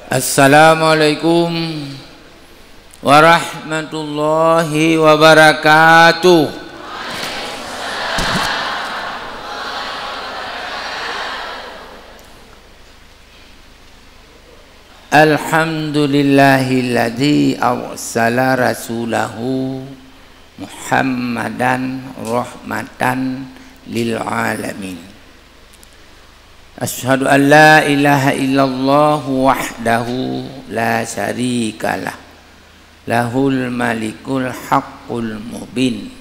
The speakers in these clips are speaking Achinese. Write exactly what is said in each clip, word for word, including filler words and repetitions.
Assalamualaikum warahmatullahi wabarakatuh. Alhamdulillahilladzi arsala rasulahu Muhammadan rahmatan lil alamin. Asyhadu an la ilaha illallah wahdahu la syarikalah, lahul malikul haqqul mubin.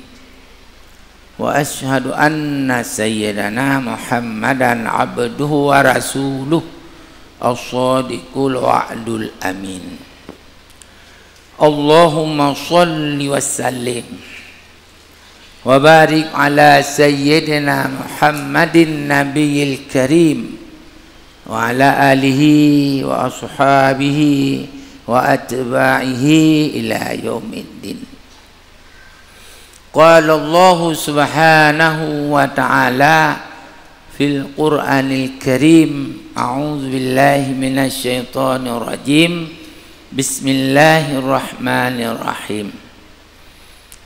Wa asyhadu anna sayyidana Muhammadan abduhu wa rasuluh, as-shadiqul wa'dul amin. Allahumma shalli wa sallim wa barik ala sayyidina Muhammadin nabiyil karim wa ala alihi wa ashabihi wa atba'ihi ila yaumiddin. Qala Allahu subhanahu wa ta'ala fil Qur'anil Karim, a'udzu billahi minasy syaithanir rajim. Bismillahirrahmanirrahim.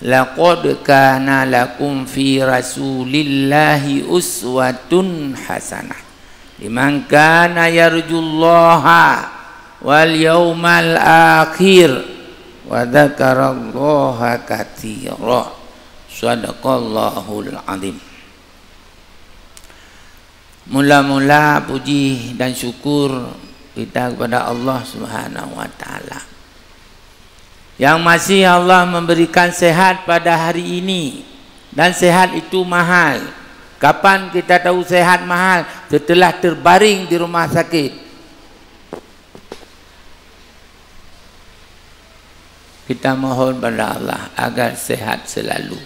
Laqad kana lakum fi Rasulillahi uswatun hasanah liman kana yarjullaha wal yaumal akhir wa dzakarallaha katsira. Shadaqallahul adzim. Mula-mula puji dan syukur kita kepada Allah Subhanahu wa Ta'ala, yang masih Allah memberikan sehat pada hari ini, dan sehat itu mahal. Kapan kita tahu sehat mahal? Setelah terbaring di rumah sakit. Kita mohon pada Allah agar sehat selalu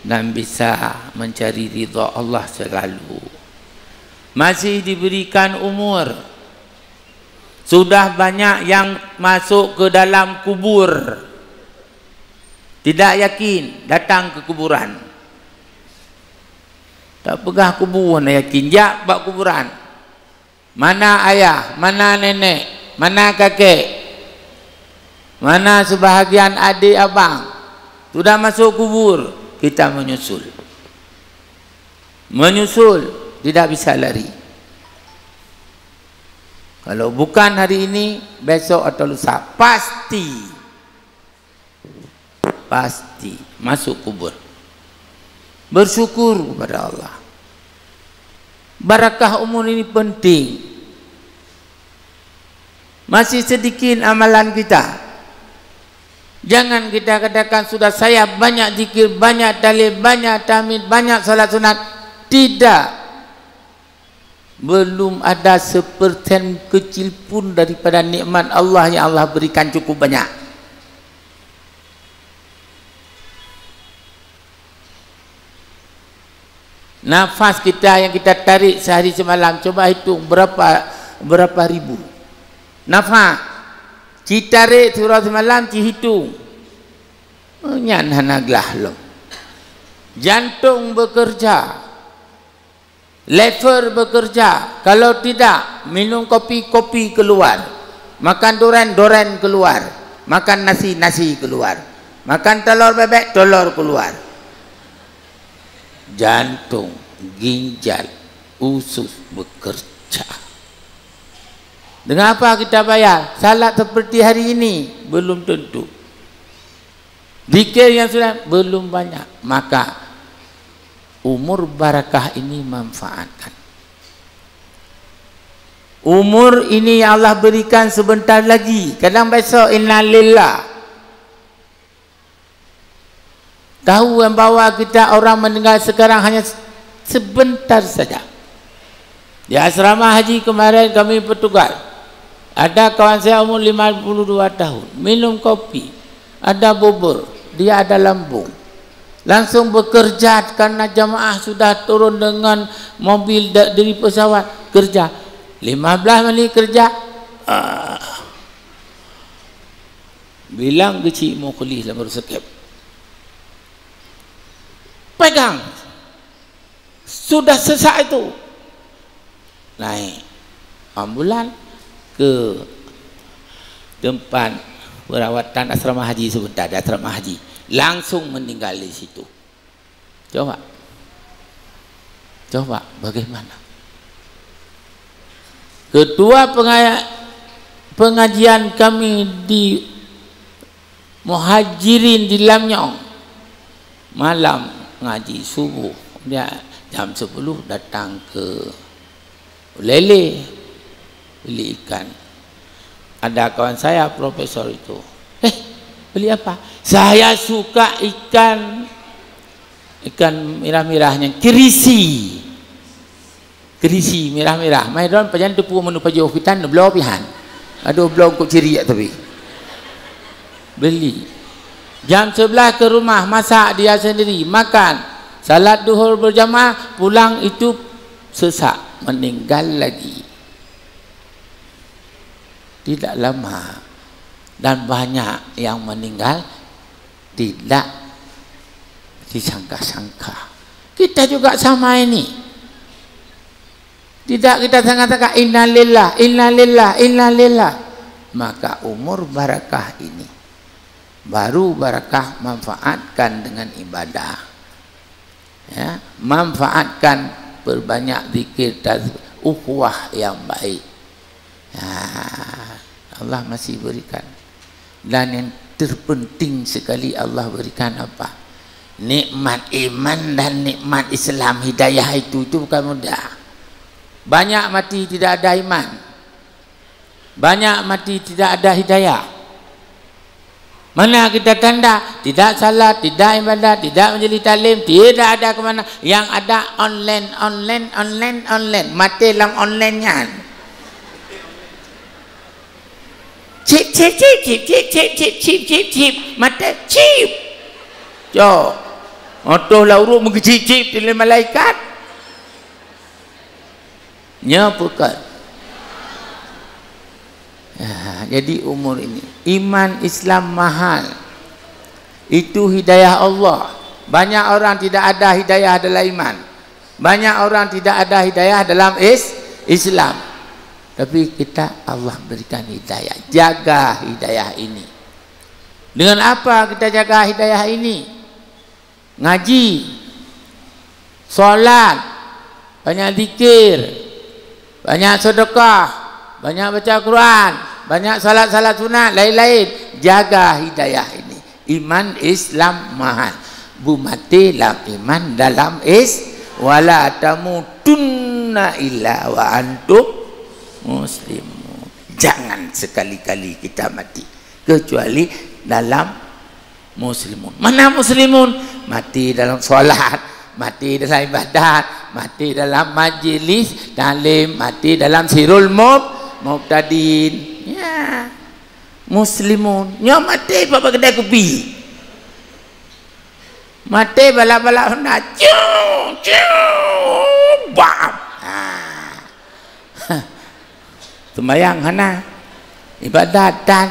dan bisa mencari ridha Allah selalu. Masih diberikan umur. Sudah banyak yang masuk ke dalam kubur. Tidak yakin datang ke kuburan. Tak peugah kubur, hana yakin, jak bak kuburan. Mana ayah, mana nenek, mana kakek, mana sebahagian adik abang? Sudah masuk kubur, kita menyusul. Menyusul, tidak bisa lari. Kalau bukan hari ini, besok atau lusa, pasti. Pasti masuk kubur. Bersyukur kepada Allah. Barakah umur ini penting. Masih sedikit amalan kita. Jangan kita katakan, "Sudah saya banyak zikir, banyak tahlil, banyak tahmid, banyak salat sunat." Tidak. Belum ada sepersen kecil pun daripada nikmat Allah yang Allah berikan cukup banyak. Nafas kita yang kita tarik sehari semalam, coba hitung berapa, berapa ribu. Nafas. Ci tarik sehari semalam, ci hitung. Nyan hana glah lom. Jantung bekerja. Lever bekerja, kalau tidak, minum kopi, kopi keluar. Makan duren, duren keluar. Makan nasi, nasi keluar. Makan telur bebek, telur keluar. Jantung, ginjal, usus bekerja. Dengan apa kita bayar? Salat seperti hari ini? Belum tentu. Zikir yang sudah belum banyak, maka umur barakah ini manfaatkan. Umur ini yang Allah berikan sebentar lagi, kadang besok, innalillah. Tahu yang bahwa kita orang meninggal sekarang hanya sebentar saja. Di asrama haji kemarin kami petugas, ada kawan saya umur lima puluh dua tahun, minum kopi, ada bubur, dia ada lambung. Langsung bekerja karena jamaah sudah turun dengan mobil da-, dari pesawat, kerja. Lima belas menit kerja, ah. Bilang keuchik Muklis lam rusakeb. Pegang. Sudah sesak itu. Naik ambulan, ke tempat perawatan asrama haji sebentar, di asrama haji. Langsung meninggal di situ. Coba. Coba bagaimana? Ketua penga-, pengajian kami di Muhajirin di Lamnyong, malam ngaji subuh, dia jam sepuluh datang ke Lele beli ikan. Ada kawan saya profesor itu, "Eh, beli apa?" "Saya suka ikan, ikan mirah-mirahnya, kerisi." Kerisi mirah-mirah. Mai droen pajan teupeu meuneu pajoh pitan, bloe pihan. Aduh, bloe kok ciri tapi. Beli. Jam sebelas ke rumah, masak dia sendiri, makan. Salat duhur berjamaah, pulang itu sesak, meninggal lagi. Tidak lama. Dan banyak yang meninggal tidak disangka-sangka. Kita juga sama ini. Tidak kita sangka-sangka, "Innalillah, innalillah, innalillah." Maka umur barakah ini baru barakah manfaatkan dengan ibadah. Ya, manfaatkan, perbanyak zikir, tas-, ukhuwah yang baik. Ya, Allah masih berikan. Dan yang terpenting sekali Allah berikan apa? Nikmat iman dan nikmat Islam, hidayah itu, itu bukan mudah. Banyak mati tidak ada iman. Banyak mati tidak ada hidayah. Mana kita tanda? Tidak salat, tidak ibadat, tidak majlis taklim, tidak ada ke mana. Yang ada online, online, online, online. Maté lam online nyan. Cip, cip, cip. Maté, cip. Cok. Otoh lam uruek meugeucip-cip lé malaikat. Nyoe peue kon? Ya, jadi umur ini, iman Islam mahal. Itu hidayah Allah. Banyak orang tidak ada hidayah dalam iman. Banyak orang tidak ada hidayah dalam is-, Islam. Tapi kita, Allah berikan hidayah. Jaga hidayah ini. Dengan apa kita jaga hidayah ini? Ngaji, salat, banyak zikir, banyak sedekah, banyak baca Quran, banyak salat-salat sunat, lain-lain. Jaga hidayah ini. Iman Islam mahal. Beumaté lam iman dalam is-, "Wala tamutunna illa wa antum muslimun." Jangan sekali-kali kita mati kecuali dalam muslimun. Mana muslimun? Mati dalam salat, mati dalam ibadat, mati dalam majlis taklim, mati dalam sirul mub-, mubtadin. Ya. Muslimun. Nyoe mati bak kedai kupi. Mati balap-balap Honda. Ciu, ciu, bam. Ha. Sembahyang hana, ibadat tan,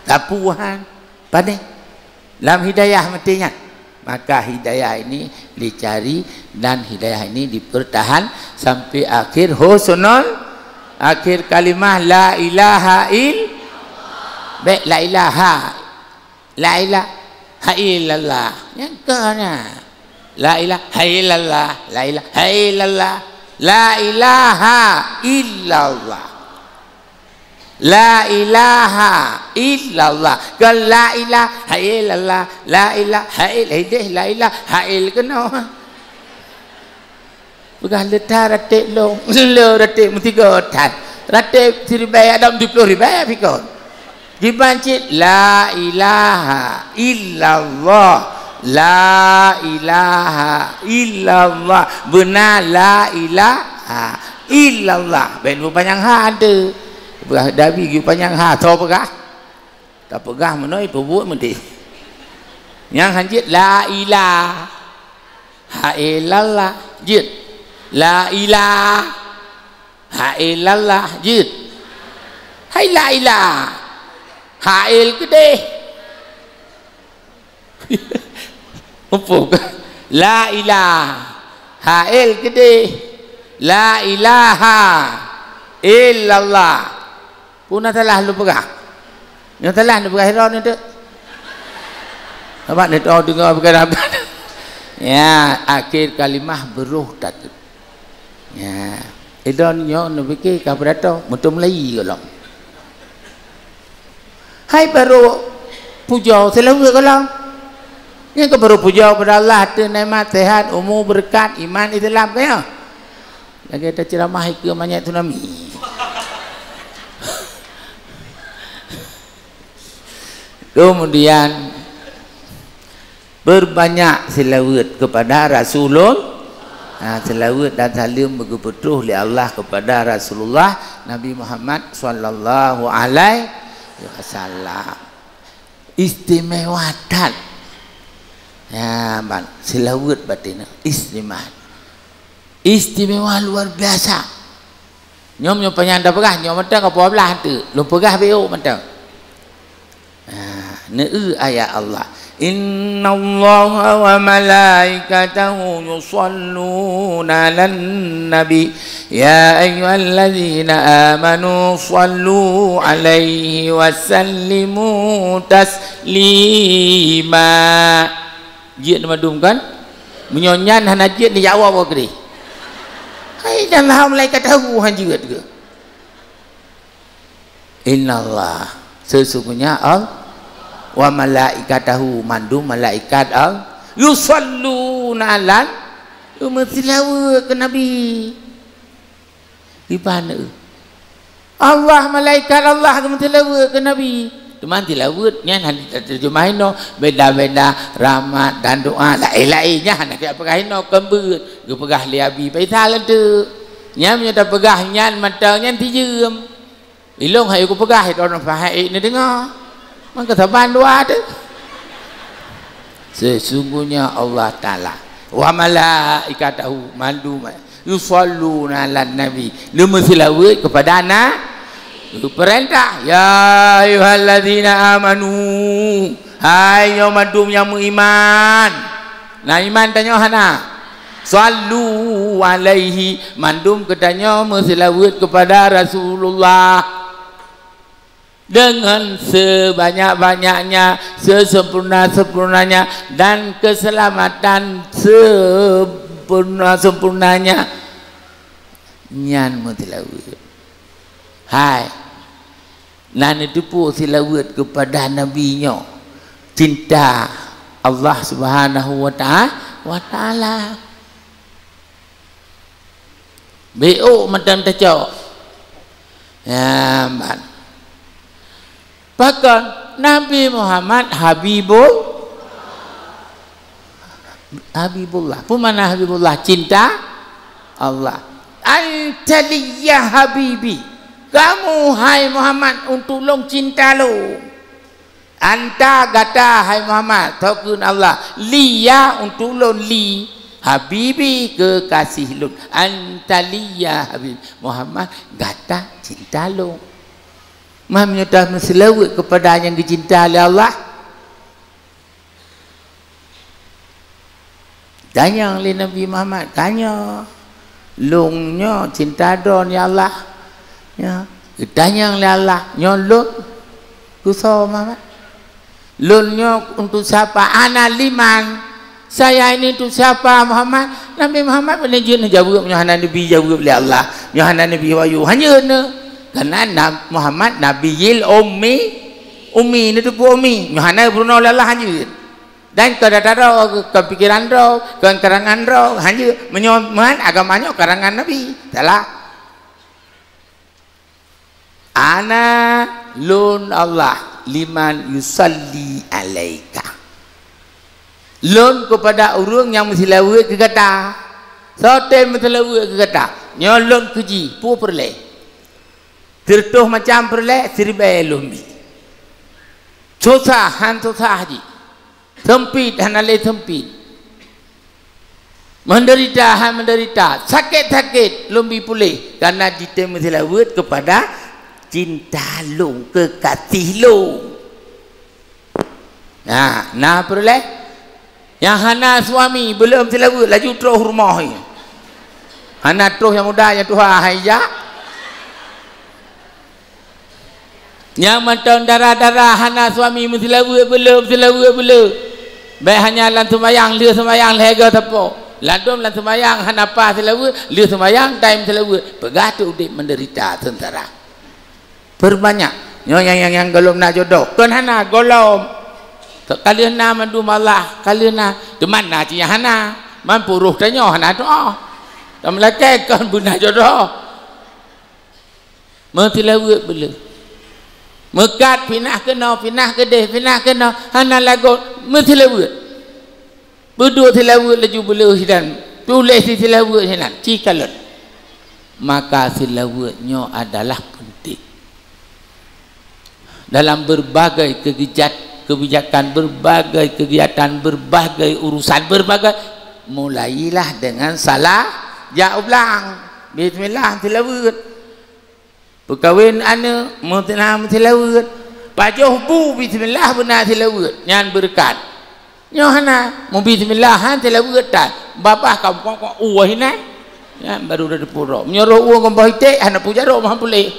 sapu han, pane. Lam hidayah mati nyan. Maka hidayah ini dicari dan hidayah ini dipertahan sampai akhir husnul, akhir kalimah la ilaha ill-, bèk la ilaha. La ilaha illallah. Nyang ka na. La ilaha illallah. La ilaha illallah. La ilaha illallah. La ilaha illallah. Kon la ilaha illallah. La ilaha ill-, hideh la ilaha ill keunoe. Peugah leuta ratéb lôn, le ratéb meutiga that. Ratéb siribèe, adam tujoh ploh ribèe pikon. Kiban cit, la ilaha illallah. La ilaha illallah. Beuna la ilaha illallah. Bèk neupanyang ha teuh. Peugah Dabi geupanyang ha, soe peugah? Tapeugah meunoe, peubuet meudeh. Nyang han jeuet, la ilaha illallah. Jeuet. La ilaha illallah. Jeuet. Hai la ilaha. Ha il keudeh. Muphom? La ilaha. Ha il keudeh. La ilaha illallah. Peue na salah lôn peugah? Nyang salah lôn peugah droeneuh teuh. Sabab neutoh deungoe peugah. Ya, akhé kalimah beurôh that. Ya, idon nyoe neupiké ka beuratoh, meuteumulai gohlom. Hai barô pujoe seulaweuet gohlom. Nyan keuh barô pujoe keupada Allah ateueh nikmat, sehat, umu, beureukat, iman, Islam, ka nyoe. Lagèe taceuramah ikeue manyét tsunami. Kemudian, perbanyak seulaweuet keupada Rasulul-, ha, seulaweuet dan saleuem beugeupeutôh lé Allah keupada Rasulullah Nabi Muhammad sallallahu alaihi wasallam. Istimewa that. Ya, ban, seulaweuet batin istimewa. Istimewa luar biasa. Nyoe meunyoe panyang tapeugah, nyoe mantong ka dua belas teuk. Lôn peugah beuh mantong. Nah, neu ayat Allah. "Innallaha wa malaikatahu yusalluna 'alan nabi. Ya ayyuhalladzina amanu sallu 'alaihi wa sallimu taslima." Jeuet mandum kan? Meunyoe nyan hana jeuet, neujak woe-woe keudeh. Hai, dan hana malaikat tahu han jeuet ke? Innallah, sesungguhnya Allah, wa malaikatahu, mandum malaikat Allah, yusalluna 'alan, geumeuseulaweuet keu Nabi. Di pane? Allah, malaikat Allah geumeuseulaweuet keu Nabi. Teuma seulaweuet nyan hana teujeumah inoe, beda-beda rahmat dan doa laén-laén nyan hana teupeugah inoe, keubeut geupeugah lé Abi Faisal teuk. Nyan meunyoe tapeugah nyan mantong nyan sijeuem. Ilôn hai kupeugah, droeneuh paham ék neudeungoe. Mangka saban dua teuh. Sesungguhnya Allah Taala, wa malaikatahu, mandum, yusalluna 'alan nabi, geumeuseulaweuet keupada na-, geupeurintah, "Ya ayyuhalladzina amanu," hai nyoe mandum nyang meuiman. Na iman tanyoe hana? Sallu 'alaihi, mandum geutanyoe meuseulaweuet keupada Rasulullah. Deungon seubanyak-banyaknya, seuseumpurna-seumpurnanya, dan keuseulamatan seumpurna-seumpurnanya. Nyan meuseulaweuet. Hai, na neuteupeue seulaweuet keupada Nabi nyoe, cinta Allah Subhanahu wa Ta'a-, wa Ta'ala. Beuh mantong tacok. Ya, ban. Pakon Nabi Muhammad Habibul-, Habibullah. Peue makna Habibullah? Cinta Allah. "Anta li ya habibi." Kamu, hai Muhammad, untuk lôn cinta lôn. "Anta," gata, hai Muhammad, tokheun Allah, "li ya," untuk lôn, "li, habibi," keukaséh lôn. "Anta li ya habibi." Muhammad, gata cinta lôn. Meunyoe tameuseulaweuet keupada nyang geucinta lé Allah, tanyong lé Nabi Muhammad, "Tanyoe, lôn nyoe cinta droe, ya Allah?" Ya. Geutanyong lé Allah, "Nyoe lôn keu soe, Muhammad? Lôn nyoe untuk siapa? Ana liman? Saya ini untuk siapa, Muhammad?" Nabi Muhammad pane jeuet neujaweueb, nyoe hana neubi jaweueb lé Allah, nyoe hana neubi wahyu. Hana jeuet neu. Karena Na-, Muhammad Nabiyil Ummi, Ummi, neuteupeue Ummi. Nyoe hana geupurunoe lé Allah, hana jeuet. Dan keu data droe, keu pikiran droe, keu karangan droe, hana jeuet. Meunyoe meuhan agama nyoe karangan Nabi. Salah. "Ana," lôn Allah, "liman yusalli alaika." Lôn keupada ureuëng nyang meuseulaweuet keu gata. Soe tém meuseulaweuet keu gata? Nyoe lôn keu jih, peue peureulée? Sireutôh macam peureulée, siribée lôn bi. Susah, han susah jih. Seumpit, hana lé seumpit. Meudeurita, han meudeurita. Sakét-sakét, lôn bi puléh. Karena jitém meuseulaweuet keupada cinta lôn, keukaséh lôn. Nah, na peureulée? Nyang hana suami, beulom seulaweuet, laju troh rumoh. Hana troh nyang muda, nyang tuha, hai jak. Nyang mantong dara-dara hana suami meuseulaweuet beu le, meuseulaweuet beu le. Bèk hanya lam seumayang, lheueh seumayang lhèe goe sapo. Ladôm lam seumayang hana paih seulaweuet, lheueh seumayang dai meuseulaweuet. Peugah teuh udép meudeurita seungsara. Peurbanyak. Nyoe nyang, nyang, nyang gohlom na jodoh. Kon hana, gohlom. Ka lheueh na mandum Allah, ka lheueh na. Teuma na cit nyang hana. Man peuruh tanyoe hana doa. Tameulakèe kon beuna jodoh. Meuseulaweuet beu le. Meukat pinah keunoe, pinah keudeh, pinah keunoe, hana lagot, meuseulaweuet. Peuduek seulaweuet laju beu le sinan, tuléh siseulaweuet sinan, ci kalon. Maka seulaweuet nyoe adalah penting. Dalam berbagai kegeujat-, kebijakan, berbagai kegiatan, berbagai urusan, berbagai, mulailah dengan salah jak u blang. Bismillah, seulaweuet. Peukawen aneuk, meuteuna meuseulaweuet. Pajoh bu, bismillah, beuna seulaweuet. Nyan beureukat. Nyoe hana, meubismillah han seulaweuet tan. Babah ka muka-muka uwah inan. Nyan baru dah dipuro. Meunyoe roh uwah ngon boh iték, hana puja roh mah puléh.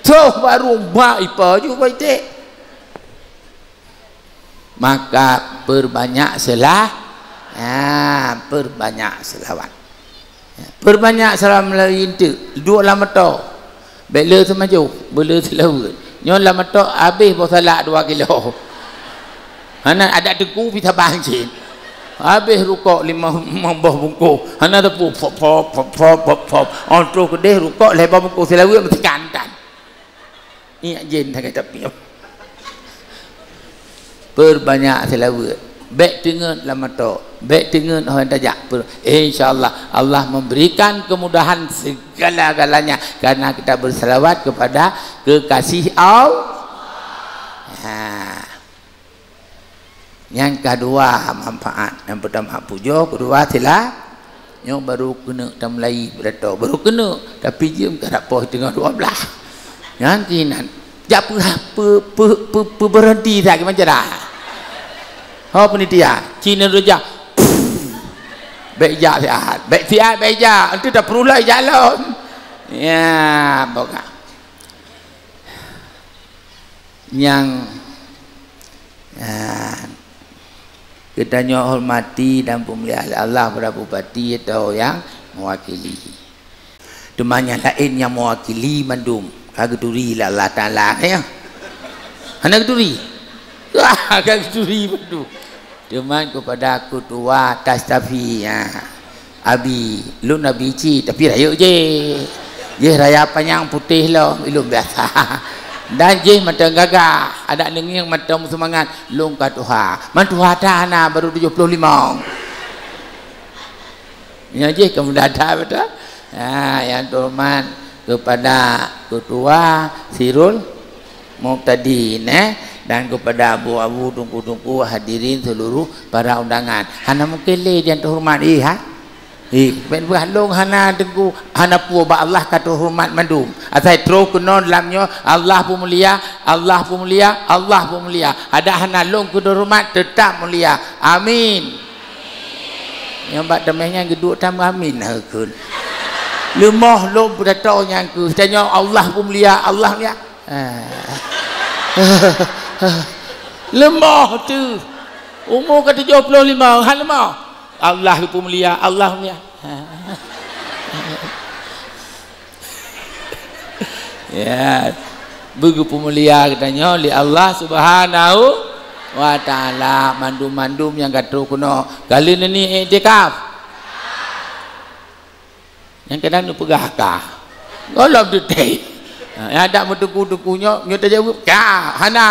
Toh baru ba ipa ju boh iték. Maka peurbanyak sela-, ha, peurbanyak seulaweuet. Peurbanyak seulaweuet meulalu enteuk, duek lam moto. Bèk le seumajoh, beu le seulaweuet. Nyoe lam moto habéh boh salak dua kilo. Hana adak teungku pih saban cit. Habéh rukok limong, limong boh bungkôh. Hana teupeu pop, pop, pop, pop, pop, pop. Oh, troh keudeh rukok lhèe boh bungkôh seulaweuet meusikan tan. Nyak jén sagai tapi. Peurbanyak seulaweuet. Bèk teungeut lam moto. Bèk teungeut ho nyang tajak. Per-, insya Allah, Allah memberikan kemudahan segala-galanya karena kita berselawat kepada kekasih Allah. Ha. Nyang kadua manfaat. Nyang peutama pujoe, keudua sila-, nyoe baru keuneuk tamulai pidato. Baru keuneuk, tapi jeuem ka poh teungoh dua blah. Nyan keunan. Jak peu-, peu-, peu-, peu-, peu-, berhenti that keu mancara. Ho panitia, ci neuroja. Bèk jak siat. Bèk siat, bèk jak. Entu tapeurulai jak lom. Ya, boga. Nyang, ah, geutanyoe hormati dan peumulia lé Allah para bupati atau nyang mewakili. Teuma nyang laén nyang mewakili mandum ka geuturi lé Allah Taala, ya. Hana geuturi? Wah, ka geuturi mandum. Teuma kepada ketua Tastafi, ya. Abi, lôn abi cit, tapi rayeuk jih. Jih raya panyang putéh lom, ilôn biasa. Dan jih mantong gagah, adak neungieng mantong seumangat, lôn ka tuha. Man tuha that hana, baru tujoh ploh limong. Nyoe jih ka muda that beutôi. Ha, nyang teuhoreumat kepada Ketua Sirul Mubtadin, eh, dan kepada abu-abu, teungku-teungku, hadirin seluruh para undangan. Hana mungken lé nyang teuhoreumat, eh, ha? Eh, ben bah lôn hana teungku, hana peue bak Allah ka teuhoreumat mandum. Asai troh keunoe lam nyoe, Allah peumulia, Allah peumulia, Allah peumulia. Adak hana lôn keu teuhoreumat, teutap mulia. Amin. Nyang bak teumeh nyan geuduek tam amin, ha, kheun. Leumoh lôn peutato nyang keuh. Tanyoe Allah peumulia, Allah mulia. Ah. Leumoh teuh. Umu ka tujoh ploh limong, han leumoh. Allah geupeumulia, Allah mulia. Ya, beugeupeumulia geutanyoe lé Allah Subhanahu wa Taala. Mandum-mandum nyang ka troh keunoe, ka lheueh neuniet iktikaf. Nyang kadang neupeugah ka. Gohlom teuntèe. Ha, nyang adak meuteungku-teungku nyoe, nyoe tajaweueb ka. Hana.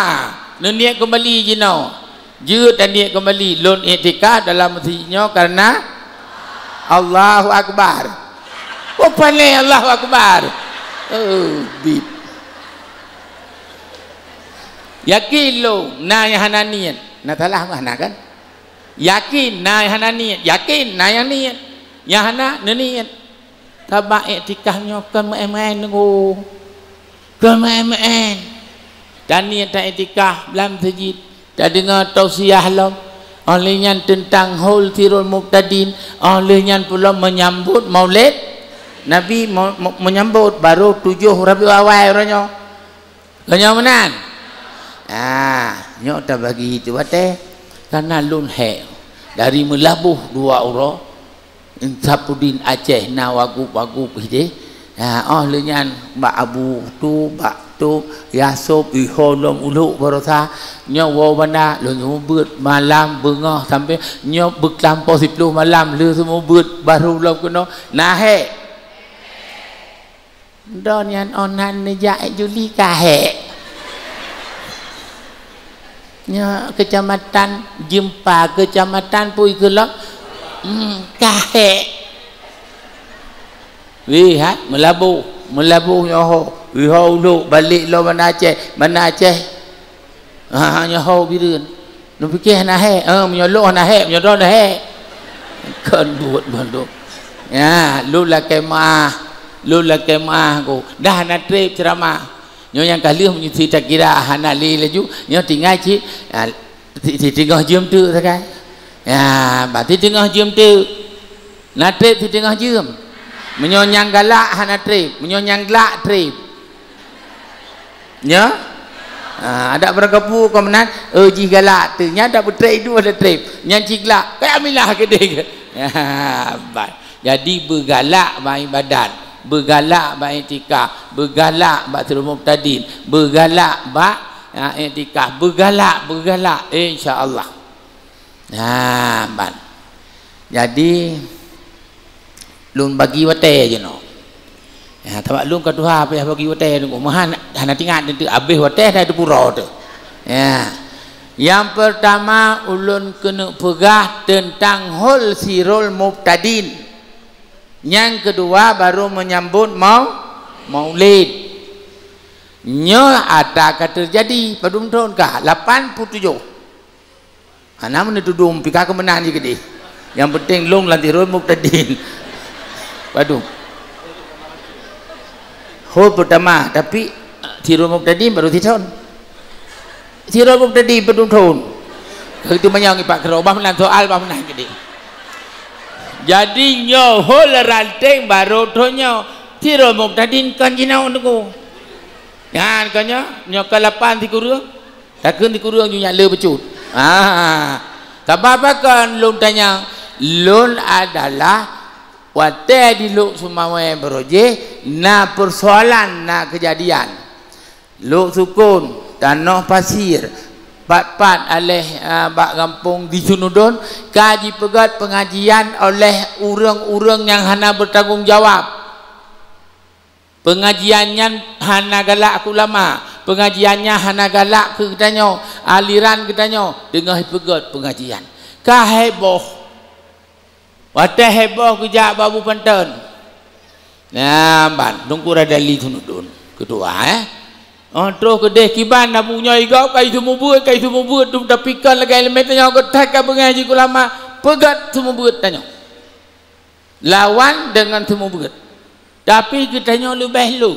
Neuniet keumbali jinoe. Jeuet taniet keumbali, lôn iktikaf dalam meuseujid nyoe kareuna Allahu Akbar. Oh, pané Allahu Akbar. Oh, bit. Yakin lôn, na nyang hana niet. Na salah mah na kan? Yakin, na nyang hana niet. Yakin, na nyang niet. Nyang hana, neuniet. Sabab iktikaf nyoe kon meu'én-meu'én teungku. Kon meu'én-meu'én. Taniet taiktikaf lam meuseujid, tadeungoe tausiah lom. Óh lheueh nyan teuntang Hol Sirul Mubtadin, óh lheueh nyan pulo meunyambot Maulid Nabi, meu-, meu-, meunyambot barô tujoh Rabiul Awal uroe nyoe. Uroe nyoe meunan. Ah, nyoe tabagi itu watée, karena lôn hék dari Meulaboh dua uroe, Sapudin Aceh na wagub-wagub hideh. Ah, óh lheueh nyan bak Abu tu, bak tu, Yasub, iho lom uluk barosa, nyoe woe banda lôn seumeubeuet malam beungoh sampai nyoe beuklampo siploh malam lheueh seumeubeuet baru lom keunoe na hék. Droe nyan óh nan neujak ék Juli ka hék. Nyoe keucamatan Jeumpa, keucamatan Pui Keulok, hmm, ka hék. Wih, hai, Meulaboh, Meulaboh nyoe ho. Wih, ho uluk, balek lom Banda Aceh, Banda Aceh. Ha, ha, nyoe ho Bireuen. Neupike hana hék. Eh, meunyoe lôn hana hék, meunyoe droe na hék. Kon buet bandum. Ya, lôn lakée meuáh. Lôn lakée meuáh ku. Dah na treb ceuramah. Nyoe nyang ka lheueh meunyoe si takira hana lé laju. Nyoe tinggai cit. Ah, si, si teungoh jeuem teuk sagai. Ya, berarti teungoh jeuem teuk. Na treb si teungoh jeuem. Meunyoe nyang galak hana treb, meunyoe nyang glak treb. Nyo? Ha, adak beurangkapeue kon meunan, eh, jih galak teuh. Nyan dak peutreb iduek ada treb. Nyan cit glak. Kayak Aminah keudeh. Ha, ban. Jadi beugalak bak ibadat, beugalak bak iktikaf, beugalak bak Sirul Mubtadin, beugalak bak, ha, iktikaf, beugalak, beugalak, insya Allah. Ha, ban. Jadi, lôn bagi watée jinoe. Ya, sabab lôn ka tuha payah bagi watée nunggu. Meuhan hana tingat teuk abéh watée dah teupuroe teuh. Ya. Nyang peurtama ulôn keuneuk peugah teuntang hol Sirul Mubtadin. Nyang keudua baru menyambut mau-, Maulid. Nyoe ata ka teujadi padum thon kah? Lapan puluh tujoh. Hana meuneutudoh pika keumeunang jih keudeh. Nyang penting lôn lam Sirul Mubtadin. Waduh. Hol peurtama, tapi Sirul Mubtadin baru sithon. Sirul Mubtadin padum thon. Itu manyang ipak keudroe, bah meunan soal, bah meunan keudeh. Jadi nyoe hol ranteng baru thon nyoe. Sirul Mubtadin kon jinoe nunggu. Nyan kon nyoe, nyoe ka lapan sikureueng. Takheun sikureueng ju nyak le bacut. Ah. Sabab apa kon lôn tanyong? Lôn adalah watée di Lhokseumawe Beurojéh na peusoalan, na keujadian. Lhok Sukon, Tanoh Pasir, pat-pat aléh, ah, bak gampông di Sunudon ka jipeugét peungajian oleh ureuëng-ureuëng nyang hana beutanggung jawab. Peungajian nyan hana galak keu ulama, peungajian nyan hana galak keu geutanyoe, aliran geutanyoe, teungoh jipeugét peungajian. Ka heboh. Watée heboh geujak bak Abu Panton. Nah, ban, Teungku Radali Sunudon, keudua, eh. Oh, troh keudeh kiban Abu nyoe igop, ka iseumubuet, ka iseumubuet, dum tapikon lagée leumé tanyoe geutat ka beungéh jih keu ulama, peugét seumubuet tanyoe. Lawan deungon seumubuet. Tapi geutanyoe leubeh lé.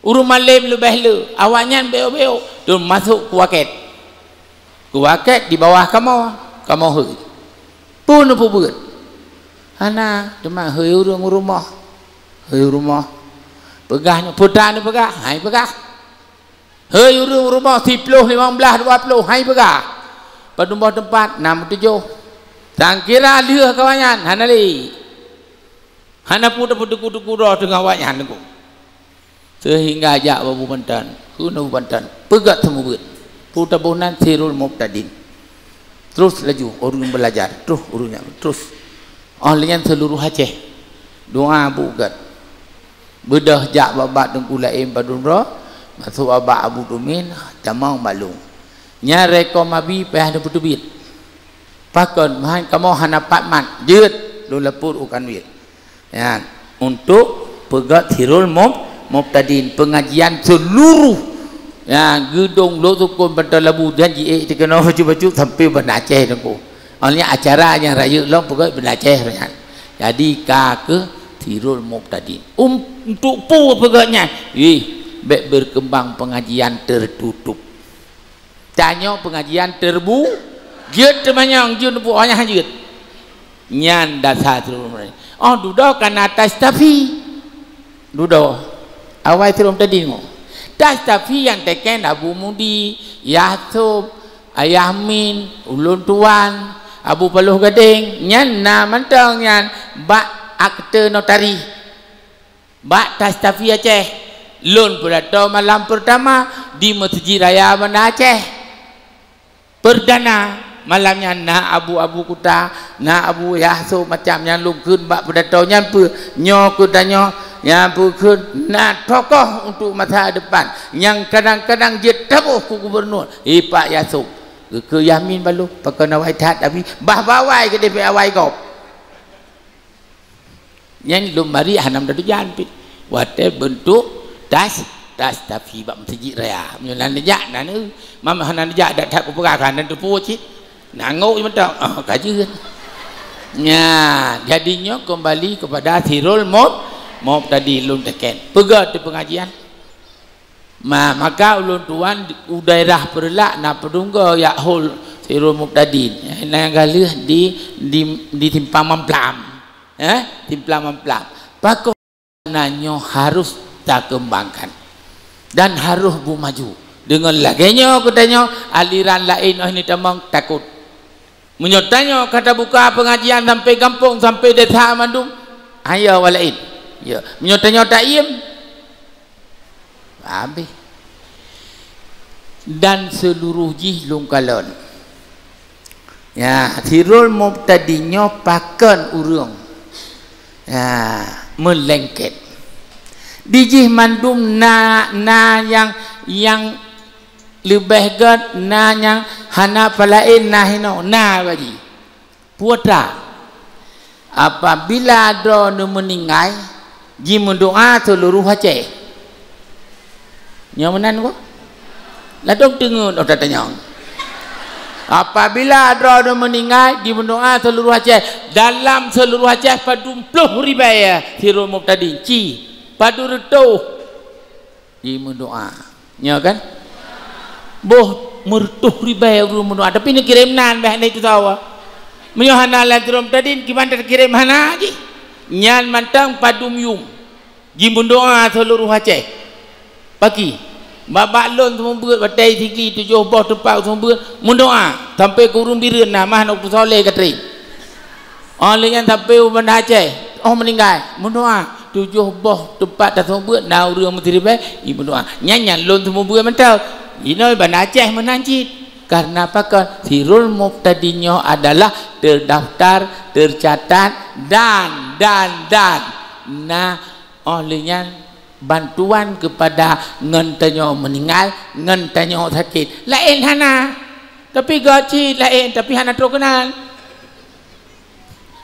Ureuëng malém leubeh lé. Awaknyan béok-béok. Teumasok keu wakét. Keu wakét di bawah kamoe, kamoe hôi. Peue neupeubeuet? Hana, teuma hôi ureuëng u rumoh. Hôi u rumoh. Peugah nyoe, peue ta neupeugah? Hai peugah. Hei ureuëng rumoh siploh, limong blaih, dua ploh, hai peugah. Padum boh teumpat, nam tujoh. Sangkira lheueh kawan nyan, hana lé. Hana pun tapeutuku-tuku droe teungoh awaknyan teungku. Seuhingga jak bak Abu Panton, kheun Abu Panton, peugét seumubuet. Peue taboh nan Sirul Mubtadin. Terus laju ureuëng beulajar, terus ureuëng nyan, terus. Óh lheueh nyan seuluruh Aceh. Doa bugét. Beudôh jak bak-bak Teungku Laén padum droe, masôk bak Abu Tumin, tamong bak lôn. Nyan rekor mabi payah neupeuteubiet. Pakon, meuhan kamoe hana pat mat, jeuet lôn lapor u Kanwil. Nyan, untuk peugét Sirul Mub-, Mubtadin, peungajian seuluruh, nyan, geudong Lhok Sukon, Panton Labu, dan jiék teukeunong bacut-bacut sampai Banda Aceh teungku. Awaknyan acara nyang rayeuk lom peugét Banda Aceh nyan. Jadi ka keuh Sirul Mubtadin. Um, untuk peue peugét nyan? Ih, bék berkembang pengajian tertutup. Tanyoe pengajian terbu-, jeuet teumanyong, jeuet neupeuoh nyang jeuet. Nyan dasar Sirul Mubtadin. Oh, dudoe kana tastafi. Dudoe. Awai Sirul Mubtadin ngo. Tastafi nyang teken Abu Mudi, Yah Sop, Ayah Min, ulôn tuan, Abu Paloh Gadeng, nyan na mantong nyan bak akte notari. Bak Tastafi Aceh, lôn pidato malam peurtama di Meuseujid Raya Banda Aceh. Peurdana malam nyan na abu-abu kuta, na Abu Yah Sop macam nyan lôn kheun bak pidato nyan peue, nyoe keu tanyoe nyang peue kheun na tokoh untuk masa depan nyang kadang-kadang jeuet taboh keu gubernur, "Hei Pak Yah Sop, keu Yah Min baloh, pakon awai that, tapi bah bawai keudeh pih awai gob." Nyan lôn marit hana meudatujan pih. Watèe beuntuk tas, Tastafi bak Meuseujid Raya. Meunyoe na neujak, na neu. Mam hana neujak, dak that kupeugah ka na teupeue cit. Na ngok mantong. Ah, ka jeuet. Nya, jadi nyoe keumbali keupada Sirul Mub-, Mubtadin lôn teken. Peugah teuh peungajian. Ma-, maka ulôn tuan u daerah Peureulak na peudunggo jak hol Sirul Mubtadin. Na nyang ka lheueh di, di, di Simpang Mamplam. Eh, Simpang Mamplam. Pakon na nyoe harus takeumbangkan dan harus beumaju. Deungon lagèe nyoe geutanyoe aliran laén oh ni tamong takot. Meunyoe tanyoe ka tabuka peungajian sampoe gampông, sampoe desa mandum, ayo awak laén. Ya, meunyoe tanyoe taiem, habéh. Dan seuluruh jih lôn kalon. Ya, Sirul Mubtadin nyoe pakon ureueng, ya, meulengket. Di jih mandum na, na nyang, nyang leubeh gét, na nyang hana peulaén, na hinoe, na bak jih. Putra, apabila droeneuh meuninggai, jimeudoa seuluruh Aceh. Nyoe meunan ko? Ladôm teungeut oh tatanyong. Apabila droeneuh meuninggai, jimeudoa seuluruh Aceh. Dalam seuluruh Aceh padum ploh ribèe Sirul Mubtadin. Ci, padum reutôh. Jimeudoa. Nyo kan? Boh meureutoh ribèe ureueng meudoa, tapi neukirém nan bèk hana itusoe. Meunyoe hana lam Sirul Mubtadin, kiban takirém hana jih. Nyan mantong padum yum. Jimeudoa seuluruh Aceh. Paki. Bak-bak lôn seumeubeuet, batèe Sigli tujoh boh teumpat seumeubeuet, meudoa. Sampoe keu ureueng Bireuen na, mah na kusoe lé ka trép. Oh, lheueh nyan sampoe u Banda Aceh, oh, meuninggai, meudoa. Tujoh boh teumpat taseumeubeuet na ureueng meuteuribèe, i meudoa. Nyan, nyan lôn seumeubeuet mantong. Inoe Banda Aceh meunan cit. Karena pakon? Sirul Mubtadin nyoe adalah terdaftar, tercatat, dan, dan, dan. Nah, oh, lheueh nyan bantuan kepada ngon tanyoe meuninggai, ngon tanyoe sakét. Laén hana. Tapi gét cit laén, tapi hana trok keunan.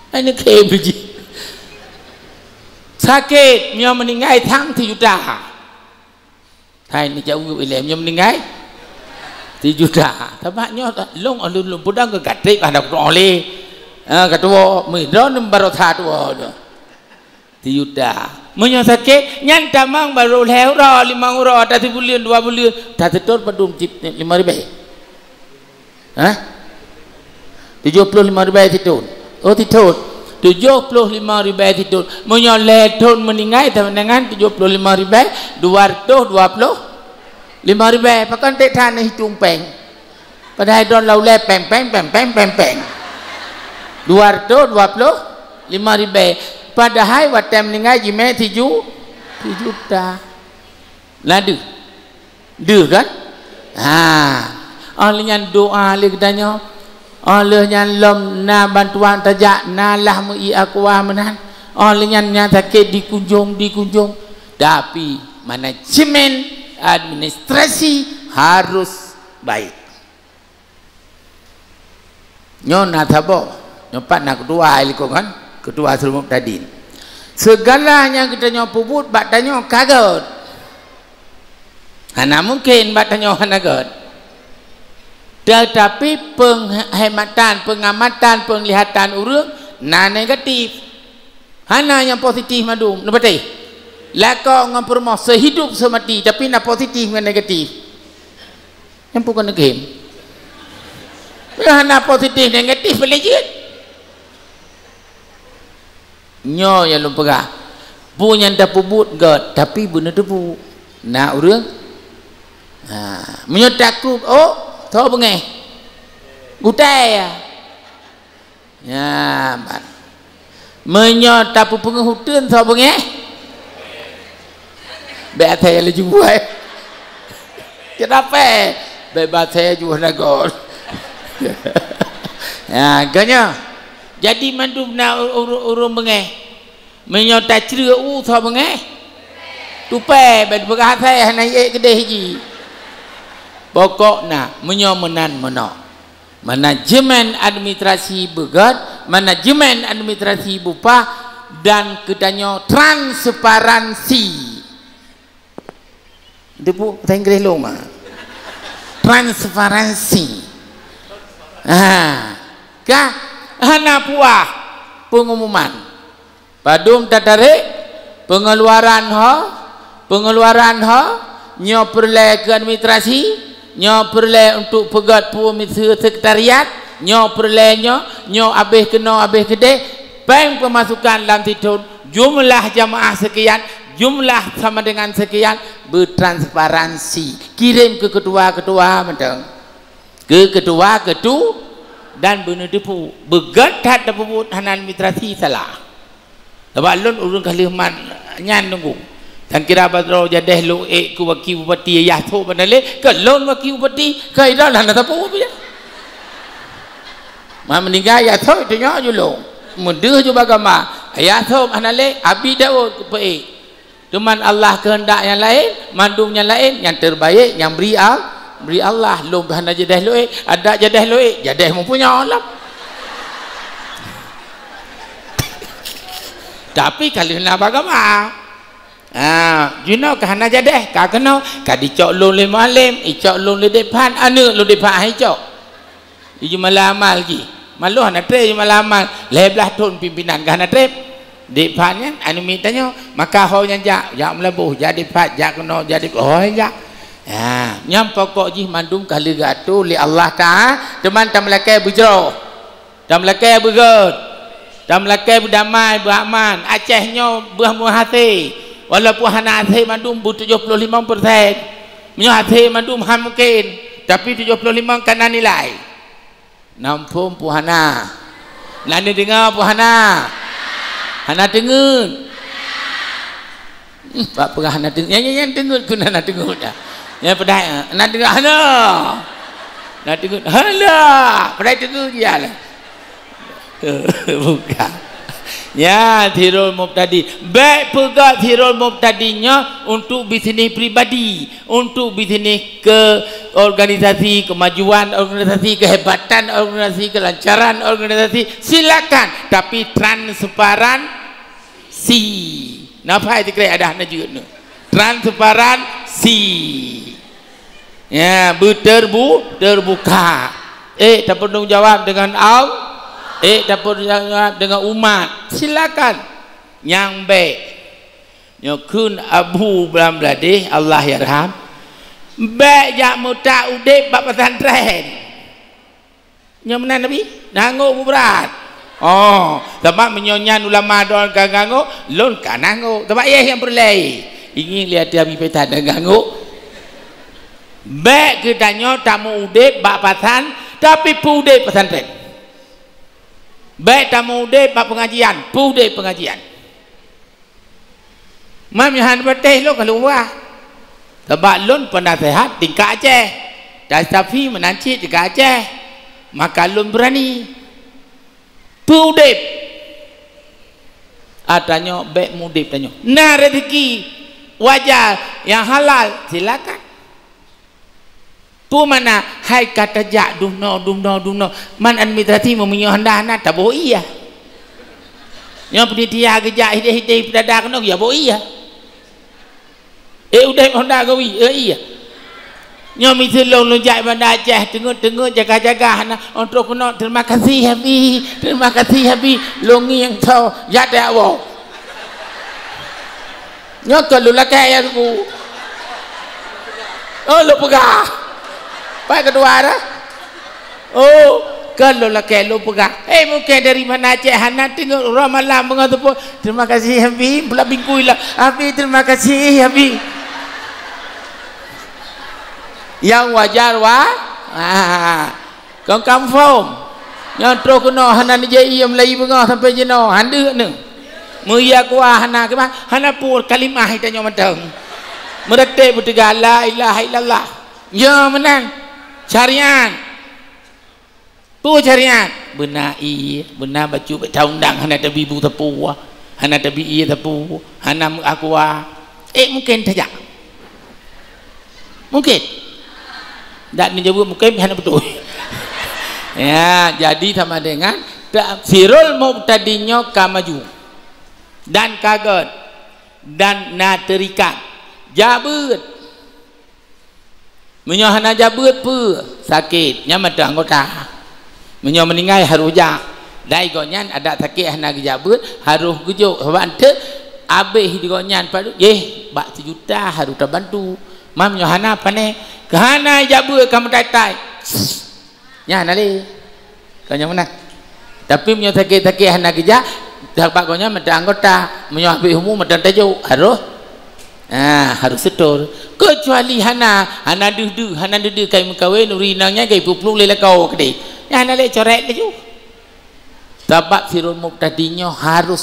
Hai neukhem jih. Sakét, nyoe meuninggai sang sijuta. Hai neujaweueb ilèe, nyoe meuninggai sijuta. Sabab nyoe lôn, lôn, lôn peudong keu ka trép hana kutu'oh lé. Ha, ka tu'oh, meudroe nem barosa tu'oh nyoe. Sijuta. Meunyoe sakét, nyan tamong barô lhèe uroe, limong uroe, ata sibuleuen, dua buleuen, taseutôt padum cit limong ribèe. Hah? Tujoh ploh limong ribèe sithon. Oh, sithon. Tujoh ploh limong ribèe sithon. Meunyoe lhèe thon meuninggai, sama dengan tujoh ploh limong ribèe dua ratus dua ploh limong ribèe. Pakon teuk that neuhitung péng? Padahai droe lam ulèe péng, péng, péng, péng, péng, péng. Dua ratus dua ploh limong ribèe. Padahai watèe meuninggai jimè siju-, sijuta. Na deuh? Deuh kan? Ha. Oh lheueh nyan doa lé geutanyoe. Oh lheueh nyan lom na bantuan tajak, na lah meu-ié Aqua meunan. Oh lheueh nyan nyang sakét dikunjong, dikunjong. Tapi manajemen administrasi harus baik. Nyoe na saboh, nyoe pat na ketua ai likot kan, ketua Sirul Mubtadin. Segala nyang geutanyoe peubuet bak tanyoe ka gét. Hana mungken bak tanyoe hana gét. Tetapi penghematan, pengamatan, penglihatan ureueng na negatif. Hana nyang positif mandum, neupatéh. Lakoe ngon peurumoh seuhidup seumati, tapi na positif ngon negatif. Nyang peue keuneuk gém? Hana positif negatif, boleh jeuet. Nyoe nyang lôn peugah. Peue nyang tapeubuet gét, tapi beuneuteupeu. Na ureueng? Ha, Meunyoe takot, oh, tho beungéh. Gutée ya. Ya, ban. Meunyoe tapeupeungeuh uteuen tho beungéh, bék asai laju buai. Kenapa? Bék asai laju buai nagot. Ya, ganya. Jadi mandum na ur-, ur-, ureuëng beungéh. Meunyoe tacreuk u tho beungéh, tupée, bék peugah asai hana ék keudeh jih. Pokok na, meunyoe meunan meunoe. Manajemen administrasi beugét, manajemen administrasi beupah, dan geutanyoe transparansi. Teupeue bahasa Inggréh lôn, ma? Transparansi. Ha. Ka hana puah pengumuman. Padum tatarek pengeluaran ho, pengeluaran ho, nyoe peureulée keu administrasi, nyoe peureulée untuk peugét peue miseue sekretariat, nyoe peureulée nyoe, nyoe abéh keunoe, abéh keudeh, péng peumasukan lam sithon, jumlah jamaah sekian, jumlah sama dengan sekian, beutransparansi. Kirém keu ketua-ketua mantong. Keu ketua-ketu dan beuneuteupeu. Beugét that tapeubuet hana administrasi salah. Sabab lôn ureuëng ka lheueh mat nyan teungku. Tan kira ba droe jadeh lôn ék keu wakil bupati yah thok banalé, keu lôn wakil bupati, keu idol hana sapeue pih. Ma meuninggai yah thok teungoh ju lôn. Meudeuh ju bagama, yah thok hana lé, Abi Daud keu peuék. Teuma Allah keuheundak nyang laén, mandum nyang laén, nyang terbaik, nyang bri Al-, bri Allah. Lôn pih hana jadeh lôn ék, adak jadeh lôn ék, jadeh meupunya lom. Tapi ka lheueh na bagama. Ha, jinoe ka hana jadeh, ka keunoe, ka dicok lôn lé mualem, icok lôn lé dek phan, aneuk lôn dek phan han icok. Ijumala amal jih. Malu hana treb ijumala amal. Lhée blaih thon pimpinan ka hana treb. Dek phan nyan, aneuk miet tanyoe, maka ho nyan jak, jak meulaboh, jak dek phan, jak keunoe, jak dek, ho nyan jak. Ha, nyan pokok jih mandum ka lheueh geuatoe lé Allah Taala, teuma tameulakée beujroh. Tameulakée beugét. Tameulakée beudamai, beuaman. Aceh nyoe beuh meuhasé. Walaupun hana hasé mandum beutujoh ploh limong persen. Meunyoe hasé mandum han mungken, tapi tujoh ploh limong ka na nilai. Na muphom peue hana? Na neudeungoe peue hana? Hana teungeut. Hmm, bak peugah hana teungeut. Nyan, nyan, nyan teungeut keu na, na teungeut dah. Nyan peudai, eh, na teungeut hana. Na teungeut hana. Peudai teungeut dia lah. Bukan. Ya, sirul mubtadi. Bék peugah sirul mubtadi nyoe untuk bisnis pribadi, untuk bisnis ke organisasi, kemajuan organisasi, kehebatan organisasi, kelancaran organisasi, silakan. Tapi transparansi. Nafai tikrai ada hana jeuet nyoe. Transparansi. Ya, beuterbu-, terbuka. Eh, tapeutanggung jawab dengan Allah. Eh, tapeutanggung jawab dengan umat. Silakan. Nyang bék. Nyoe kheun Abu Blam Bladeh, Allah yarham. Bék jak meutak udeb bak pesantren. Nyoe meunan Nabi, nangok bubrat. Oh, sabab meunyoe nyan ulama don ka ngangok, lôn ka nangok. Sabab yeh nyang peureulée. Ingat lé até Abi Petan dan ngangok. Bék geutanyoe tameuudeb bak pasan, tapi peuudeb pesantren. Bék tameuudeb bak pengajian, peuudeb pengajian. Mam nyoe hana patéh lôn ka luwah. Sabab lôn peunaseuhat tingkat Aceh. Tastafi meunan cit tingkat Aceh. Maka lôn beurani. Peuudeb. Ah, tanyoe bék mudeb tanyoe. Na rezeki wajar nyang halal, silakan. Peue makna hai ka tajak dumnoe, dumnoe, dumnoe? Man administrasi meunyoe hana, hana taboh ie. Nyoe panitia geujak hideh-hideh peudada keunoe, ya boh ie. Eh, udeb honda gawi, eh, ie. Nyoe miseue lôn, lôn jak Banda Aceh, teungeut-teungeut, jaga-jaga, hana, untuk keunoe, terima kasih, Abi, terima kasih, Abi. Lôn ngieng tho, jak tajak woe. Nyoe keu lôn lakée ya, Teungku. Oh, lôn peugah. Pai keudua dah. Oh, keu lôn lakée lôn peugah. Eh, mungken dari Banda Aceh hana teungeut uroe malam beungoh teupeu. Terima kasih, Abi. Pula bingkui lah. Abi, terima kasih, Abi. Nyang wajar wa-, ah, kon confirm. Nyang troh keunoe hana neujak ie meulayeue beungoh sampai jinoe, han deuek neuh. Meuiya kuah hana keubah, hana peue kalimah tanyoe mantong. Meuratéb beuteuga la ilaha illallah. Ya meunan. Syariat. Peue syariat? Beuna ie, beuna bacut, bèk taundang, hana tabi bu sapeue, hana tabi ie sapeue, hana meu aqua. Eh, mungken tajak. Mungken. Dak neujaweueb mungken, hana beutôi. Ya, jadi sama dengan ta-, Sirul Mubtadi nyoe ka maju. Dan ka göt. Dan na teurikat. Jak beuet. Meunyoe hana jak beuet peue? Sakét, nyan mantong anggota. Meunyoe meuninggai harôh jak. Dai gobnyan adak sakét hana geujak beuet, harôh geujok. Sabab eunteuk abéh di gobnyan padub, yeh, bak sijuta harôh tabantu. Ma meunyoe hana, pane, keu hana jak beuet ka meutai-tai. Nyan hana lé. Kon nyang meunan. Tapi meunyoe sakét-sakét hana geujak, sabab gobnyan mantong anggota. Meunyoe habéh umu mantong tajok, harôh, ah, harôh seutôt. Keucuali hana, hana deuh-deuh, hana deuh-deuh kai meukawen, ureueng inong nyan kai peue-peue lé lakoe keudéh. Nyan hana lé, corèk laju. Sabab Sirul Mubtadi nyoe harôh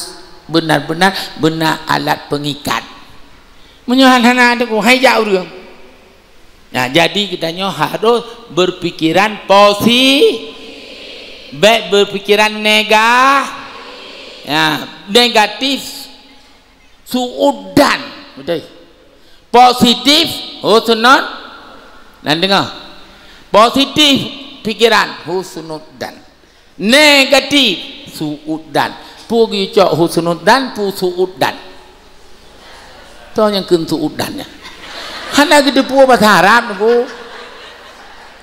benar-benar beuna alat peungikat. Meunyoe hana, hana teungku, han jak ureueng. Nah, jadi geutanyoe harôh berpikiran posi-, bèk berpikiran nega-, ya, negatif, su'udzan. Beutôi. Positif, husnud-, nan deungö. Positif pikiran, husnudzan. Negatif, su'udzan. Peue geucok husnudzan, peue su'udzan? Soe nyang kheun su'udzan nyan? Hana geuteupeue basa Arab, Teungku.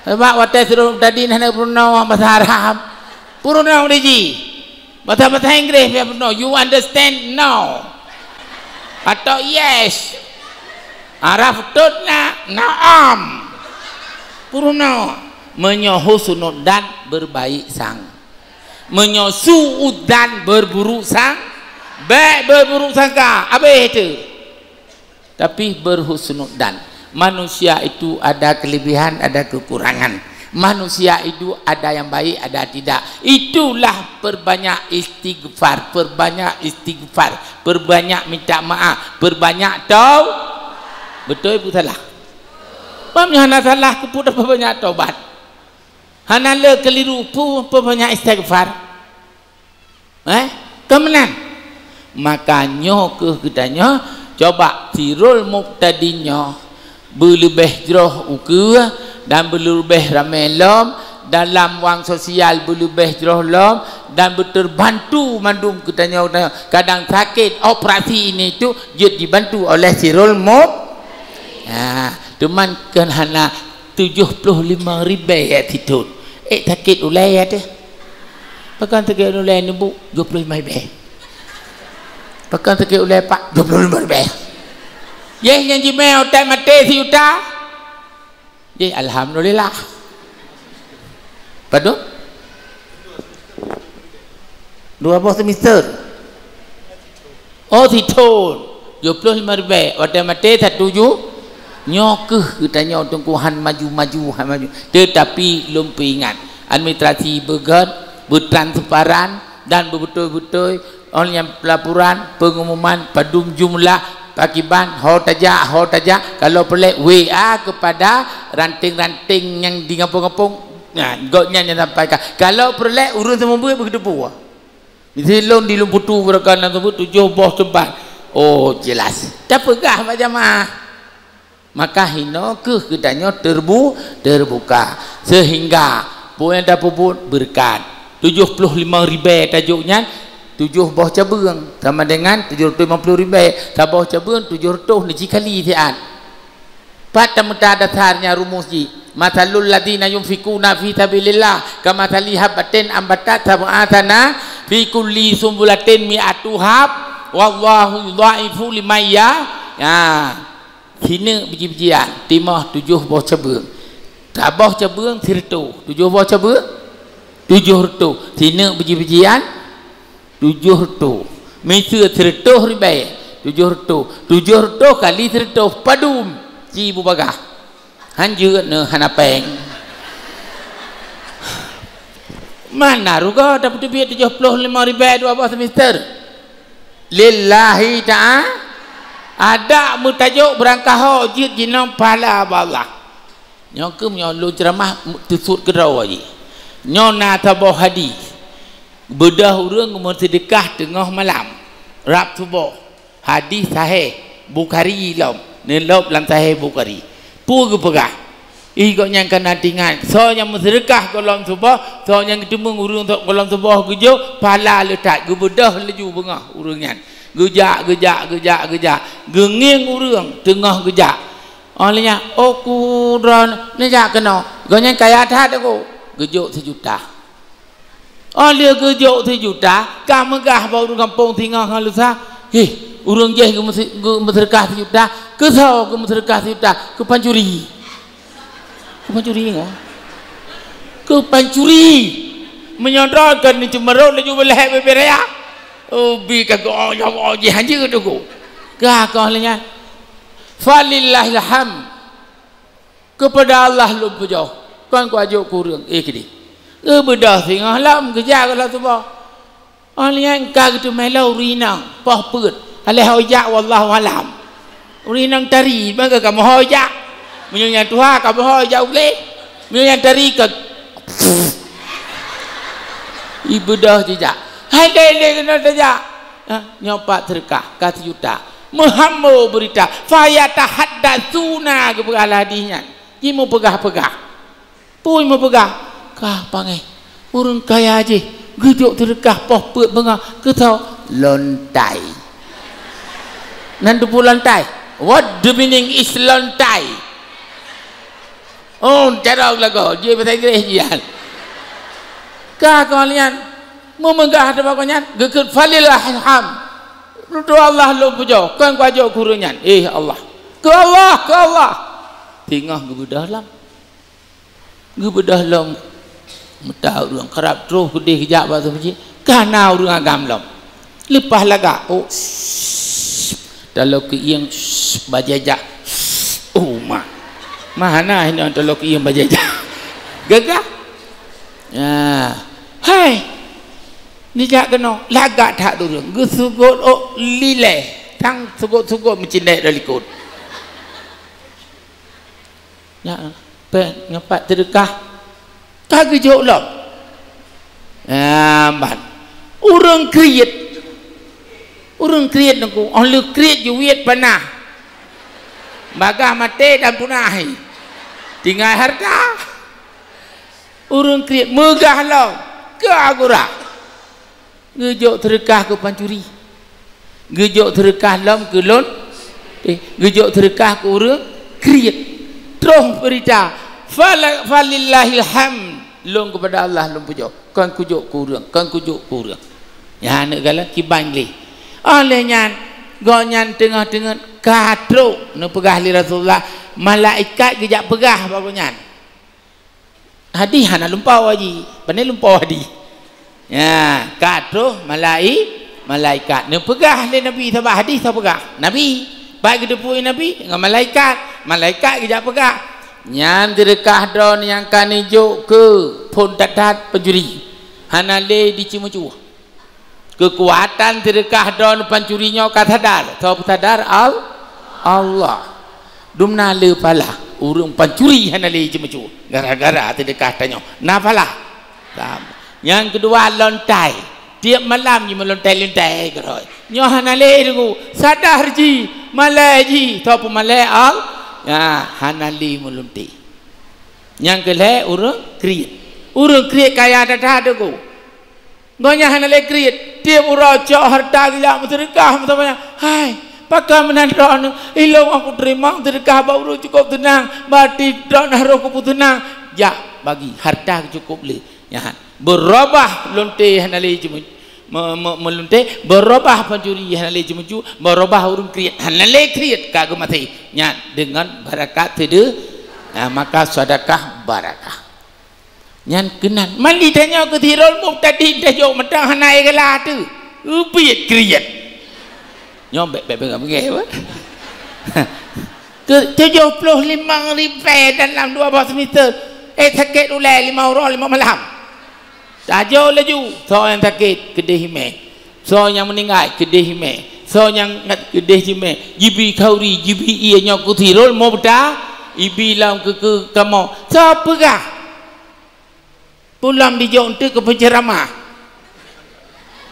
Sabab watèe sidroe tadi hana peurunoe basa Arab. Peurunoe lé jih. Basa-basa Inggréh pih peurunoe. You understand? No. Atau yes. Arab beutôi na? Na'am. Peurunoe. Meunyoe husnudzan, berbaik sang-, Meunyoe su'udzan, berburuk sang-, bèk berburuk sangka, abéh teuh. Tapi berhusnudzan. Manusia itu ada kelebihan, ada kekurangan. Manusia itu ada yang baik, ada tidak. Itulah perbanyak istighfar, perbanyak istighfar, perbanyak minta maaf, perbanyak tau-, beutôi peue salah? Paham nyoe hana salah, keupeue taperbanyak tobat? Hana le keliru, pu-, peubanyak istighfar. Eh? Keu meunan. Maka nyoe keuh geutanyoe, coba Sirul Mubtadi nyoe beuleubeh jroh ukeue dan beuleubeh ramé lom, dalam wang sosial beuleubeh jroh lom, dan beuteubantu mandum geutanyoe, geutanyoe. Kadang sakét, operasi ini itu jeuet dibantu oleh Sirul Mub-, ha, teuma kon hana tujoh ploh limong ribèe ya titun. Eh, sakét ulèe ya teuh. Pakon sakét ulèe neubuk tujoh ploh limong ribèe. Pakon sakét ulèe pak tujoh ploh limong ribèe. Yeh nyang jimè otai maté sijuta. Yeh alhamdulillah. Padum? Dua boh semester. Oh, sithon. Tujoh ploh limong ribèe. Watèe maté satu ju-, nyoe keuh geutanyoe Teungku han maju-maju, han maju. Teutapi lôn peuingat, administrasi beugöt, beutransparan dan beubeutôi-beutôi, ôn nyang pelaporan, pengumuman, padum jumlah, pakiban, ho tajak, ho tajak, kalau peureulèe W A kepada ranting-ranting nyang di gampông-gampông, nah, gobnyan nyang sampaikan. Kalau peureulèe ureueng seumeubeuet beugeuteupeue. Miseue lôn di Lôn Putu beureukan lam teumpat tujoh boh seuban. Oh, jelas. Tapeugah bak jamaah. Maka hinoe keuh geutanyoe terbu-, terbuka. Sehingga, peue nyang tapeubuet beureukat. Tujoh ploh limong ribèe tajok nyan, tujoh boh cabeueng, sama dengan tujoh reutôh limong ploh ribèe. Saboh cabeueng tujoh reutôh, neuji kali siat. Pat tameuta dasarnya rumus jih? "Matsalul ladzina yunfiquna fi sabilillah kamatsali habbatin ambatat sab'a sana fi kulli sumbulatin mi'atu hab, wallahu yudha'ifu liman ya." Ya. Sineuk biji-bijian, timoh tujoh boh cabeueng. Saboh cabeueng sireutôh, tujoh boh cabeueng, tujoh reutôh. Sineuk biji-bijian, tujoh reutôh. Miseue sireutôh ribèe, tujoh reutôh. Tujoh reutôh kali sireutôh, padum? Sibu bagaih. Han jeuet neuh, hana péng. Mana rugoe tapeuteubiet tujoh ploh limong ribèe dua boh semester? Lillahi ta'ala. Adak meutajok beurangkaho jeuet jinoe pahala bak Allah. Nyoe keuh meunyoe lôn ceuramah teusut keudroe jih. Nyoe na saboh hadih. Beudôh ureuëng meuseudeukah teungoh malam, rab suboh. Hadih sahih Bukhari lom, neulôb lam sahih Bukhari. Peue geupeugah? Ih, gobnyan ka na teuingat, soe nyang meuseudeukah gohlom suboh, soe nyang geuteumeung ureuëng gohlom suboh geujok, pahala le that, geubeudôh laju beungoh ureuëng nyan. Geujak, geujak, geujak, geujak. Geungieng ureuëng teungoh geujak. Óh lheueh nyan, "Oh, kudron, neujak keunoe." Gobnyan kaya that, Teungku. Geujok sijuta. Óh lheueh geujok sijuta, ka meugah bak ureuëng gampông singoh ngon lusa, "Heh, ureuëng jéh geumeuseu-, geumeuseudeukah sijuta, keu soe geumeuseudeukah sijuta? Keu pancuri." Keu pancuri ngon? Keu pancuri. Meunyoe droe kon neuceumeurot laju beulahé bubé raya. Ubi ka geuoh-oh jéh hanjeuet Teungku. Ka, ka óh lheueh nyan. Falillahil hamd. Keupada Allah lôn pujoe, kon kujok keu ureuëng, eh, keudeh. Geubeudôh singoh lom, geujak gohlom suboh. Óh lheueh nyan ka geuteumé lom ureuëng inong, poh peuet. Aléh ho jak, wallahu alam. Ureuëng inong tari, meuga kamoe ho jak. Meunyoe nyang tuha, kamoe ho jak u glé. Meunyoe nyang tari ka, ibeudôh jijak. Hai lé-lé keunoe tajak. Ha, nyoe pat seudeukah, ka sijuta. Meuhambo beurita, fayatahaddatsuna geupeugah lam hadih nyan. Jimeupeugah-peugah. Peue meupeugah? Ka pangéh. Ureuëng kaya jih geujok seudeukah poh peuet beungoh keu soe? Lontai. Nan teupeue lontai? What the meaning is lontai? Oh, cara lagoe, jih bahasa Inggris jian. Ka keuhalian, meumegah teuh bak nyan, geukheun falillahil hamd. Lôn tutoe Allah lôn pujoe, kon kujok keu ureuëng nyan. Eh Allah. Keu Allah, keu Allah. Teungoh geubeudôh lom. Geubeudôh lom. Meuta ureuëng karab troh keudeh geujak bak meuseujid. Ka na ureuëng agam lom. Leupah lagak, oh, sss, taloe keuieng, sss, bajajak, sss, oh, ma. Ma hana hinoe taloe keuieng bajajak. Gagah. Ya. Hai. Neujak keunoe, lagak that ureuëng. Geusugot, oh, lilée. Tang sugot-sugot meucindek dari likot. Ya, péng nyoe pat seudeukah. Ka geujok lom. Ah, ban. Ureuëng kriet. Ureuëng kriet Teungku, óh lheueh kriet jeuet panah. Bagaih maté dan punah. Tinggai hareuta. Ureuëng kriet meugah lom. Keu agura. Geujok seudeukah keu pancuri. Geujok seudeukah lom keu lôn. Eh, geujok seudeukah keu ureuëng kriet. Troh beurita, fala-, falillahil hamd, lôn keupada Allah lôn pujoe, kon kujok keu ureuëng, kon kujok keu ureuëng. Nyan aneuk galak kiban gleh. Óh lheueh nyan, gobnyan teungoh-teungoh ka trok neupeugah lé Rasulullah, malaikat geujak peugah bak gobnyan. Hadih hana lumpah haji, pane lumpah hadih. Ya, ka troh malai-, malaikat. Neupeugah lé Nabi sabab hadih sapeugah. Nabi, pat geuteupeue Nabi ngon malaikat. Malaikat geujak peugah. Nyan seudeukah droeneuh nyang ka neujok keu phon that-that pancuri. Hana lé diceumeucue. Keukuatan seudeukah droeneuh pancuri nyoe ka sadar. Soe peusadar? Al-, Allah. Dumna le palah ureuëng pancuri hana lé ceumeucue gara-gara seudeukah tanyoe. Na palah. Tam-, nyang keudua, lontai. Tieb malam jimeulontai-lontai keudroe. Nyoe hana lé Teungku. Sadar jih, malée jih, soe peumalée? Al-, ya, hana lé meulontai. Nyang keulhée, ureuëng kriet. Ureuëng kriet kaya that-that Teungku. Gobnyan hana lé kriet, tieb uroe cok hareuta geujak meuseudeukah meusaboh nyan. Hai, pakon meunan droeneuh, ilôn aku teurimong seudeukah bak ureuëng cukôp teunang, bati droeneuh roh keupeue teunang, jak bagi hareuta cukôp lé. Nyan, beurobah lonte hana lé ceumeu-, me-, me-, meulonte, beurobah pancuri hana lé ceumeucue, beurobah ureuëng kriet hana lé kriet ka geumaté. Nyan, deungon barakat seudeu-, nah, maka sedekah barakah. Nyan keunan. Mali tanyoe keu Sirul Mubtadi tajok mantong hana ikhlas teuh. Ubit kriet. Nyoe bék, bék, bék, bék, bék. Keu tujoh ploh limong ribèe dalam dua boh seumiseue, eh, sakét ulèe limong uroe limong malam. Tajok laju, soe nyang sakét keudéh imè, soe nyang meuninggai keudéh imè, soe nyang keudéh jimè, jibi khauri, jibi ié nyoe keu Sirul Mubtadin, ibi lom keu, keu kamoe. Soe peugah? Pulang dijok eunteuk keu peuceramah.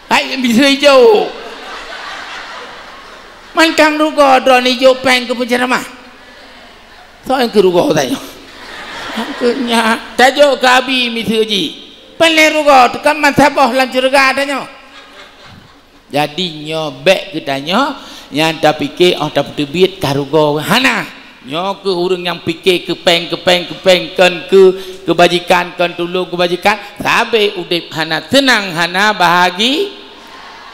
Hai, bisa ijok. Mantong rugoe droeneuh ijok péng keu peuceramah. Soe nyang keu rugoe tanyoe? Nyang keu nyan, tajok keu Abi miseue jih. Péng lé rugoe teuka meusaboh lam syeuruga tanyoe. Jadi nyoe bèk geutanyoe nyang tapike 'oh tapeuteubiet ka rugoe, hana. Nyoe keuh ureueng nyang pike keu péng, keu péng, keu péng, kon keu keubajikan, kon tulông keubajikan, sabé udép hana seunang, hana bahagi-,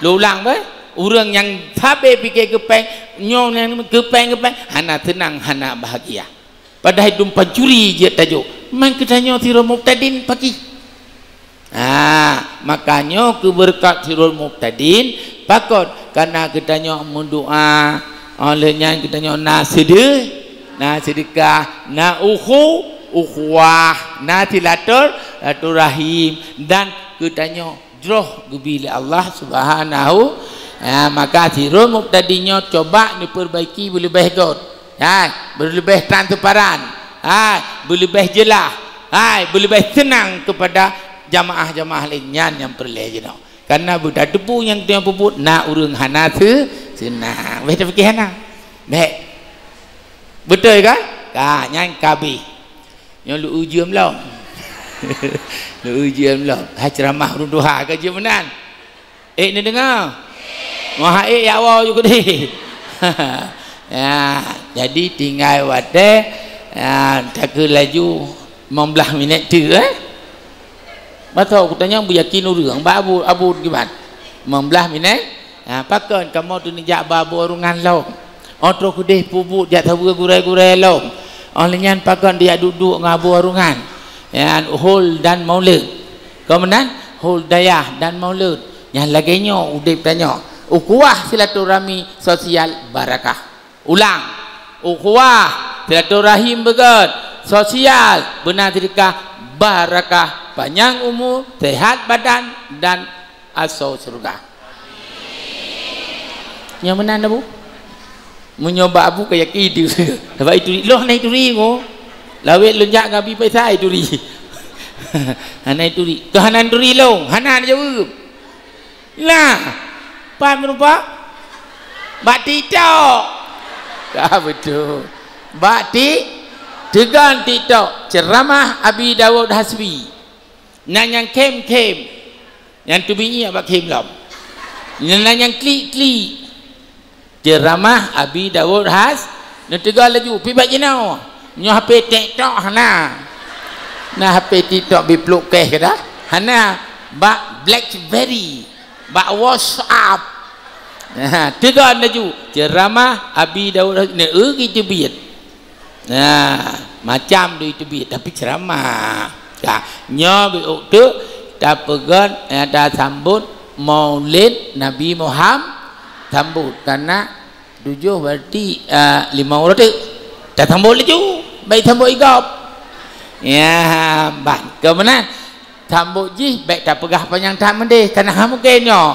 lôn ulang beh, ureueng nyang sabé pike keu péng, nyoe nyang keu péng, keu péng, hana seunang, hana bahagia. Padahai dum pancuri jeuet tajok. Man geutanyoe Sirul Mubtadin pakri. Ha, maka nyoe keuh beureukat Sirul Mubtadin, pakon? Kareuna geutanyoe meudoa, 'oh lheueh nyan geutanyoe na seudeu-, na seudeukah, na ukhu-, ukhuwah, na silatur-, silaturahim, dan geutanyoe jroh geubi lé Allah Subhanahu. Ha, maka Sirul Mubtadin nyoe coba neupeubaiki beuleubeh göt. Hai, beuleubeh transparan. Hai, beuleubeh jeulaih. Hai, beuleubeh seunang keupada jamaah-jamaah laén nyan nyang peureulèe jinoe. Kareuna beutateupeue nyang teungoh peubuet na ureueng hana seu-, seunang. Bèk tapike hana. Bèk. Beutôi kan? Ka, nyan ka abéh. Nyoe lôn ujeuen lom. Lôn ujeuen lom. Hai, ceuramah ureueng tuha ka jeuet meunan. Ék neudeungoe? Moha ék, jak woe ju keudéh. Ya, jadi tinggai watèe, ya, takheun laju limong blaih minèt teuk, eh? Masa geutanyoe beuyakin ureueng, bak abot, abot kiban. Limong blaih minèt, ya, pakon kamoe teuneuk jak bak abot ureueng nyan lom. 'Oh troh keudéh peubuet jak saweue gurèe-gurèe lom. 'Oh lheueh nyan pakon dijak duek-duek ngon abot ureueng nyan. Ya, hol dan maulud. Kon meunan, hol dayah dan maulud. Nyang lagèe nyoe udép tanyoe. Ukhuwah silaturahmi sosial barakah. Ulang, ukhuwah silaturahim beugöt, sosial beuna seudeukah, barakah, panyang umu, seuhat badan, dan asoe syeuruga. Nyoe meunan, Abu? Meunyoe bak Abu ka yakin tu. Sabab ituri, lôn hana ituri ngo. Lawét lôn jak ngon Abi Faisal ituri. Hana ituri. Keu hana ituri lôn, hana neujaweueb. Nah, pat meurumpok? Bak TikTok. Ka beutôi. Bak Tik-, teugon TikTok, ceuramah Abi Daud Hasbi. Na nyang khém-khém. Nyang teubiet bak khém lom. Nyan na nyang klik-klik. Ceuramah Abi Daud Has, neuteugon laju, pih bak jinoe. Nyoe H P TikTok hana. Na H P TikTok bipluek keh keu dah? Hana. Bak BlackBerry, bak WhatsApp. Nah, teugon laju. Ceuramah Abi Daud Has, neu-eu geuteubiet. Nah, macam doi teubiet, tapi ceuramah. Ka, nyoe beuh teuk tapeugöt, eh, tasambot Maulid Nabi Muham-, sambot. Kareuna tujoh berarti, eh, limong uroe teuk. Tasambot laju, bèk sambot igop. Ya, ban. Keu meunan, sambot jih bèk tapeugah panyang that meudeh, kareuna hana mungken nyoe.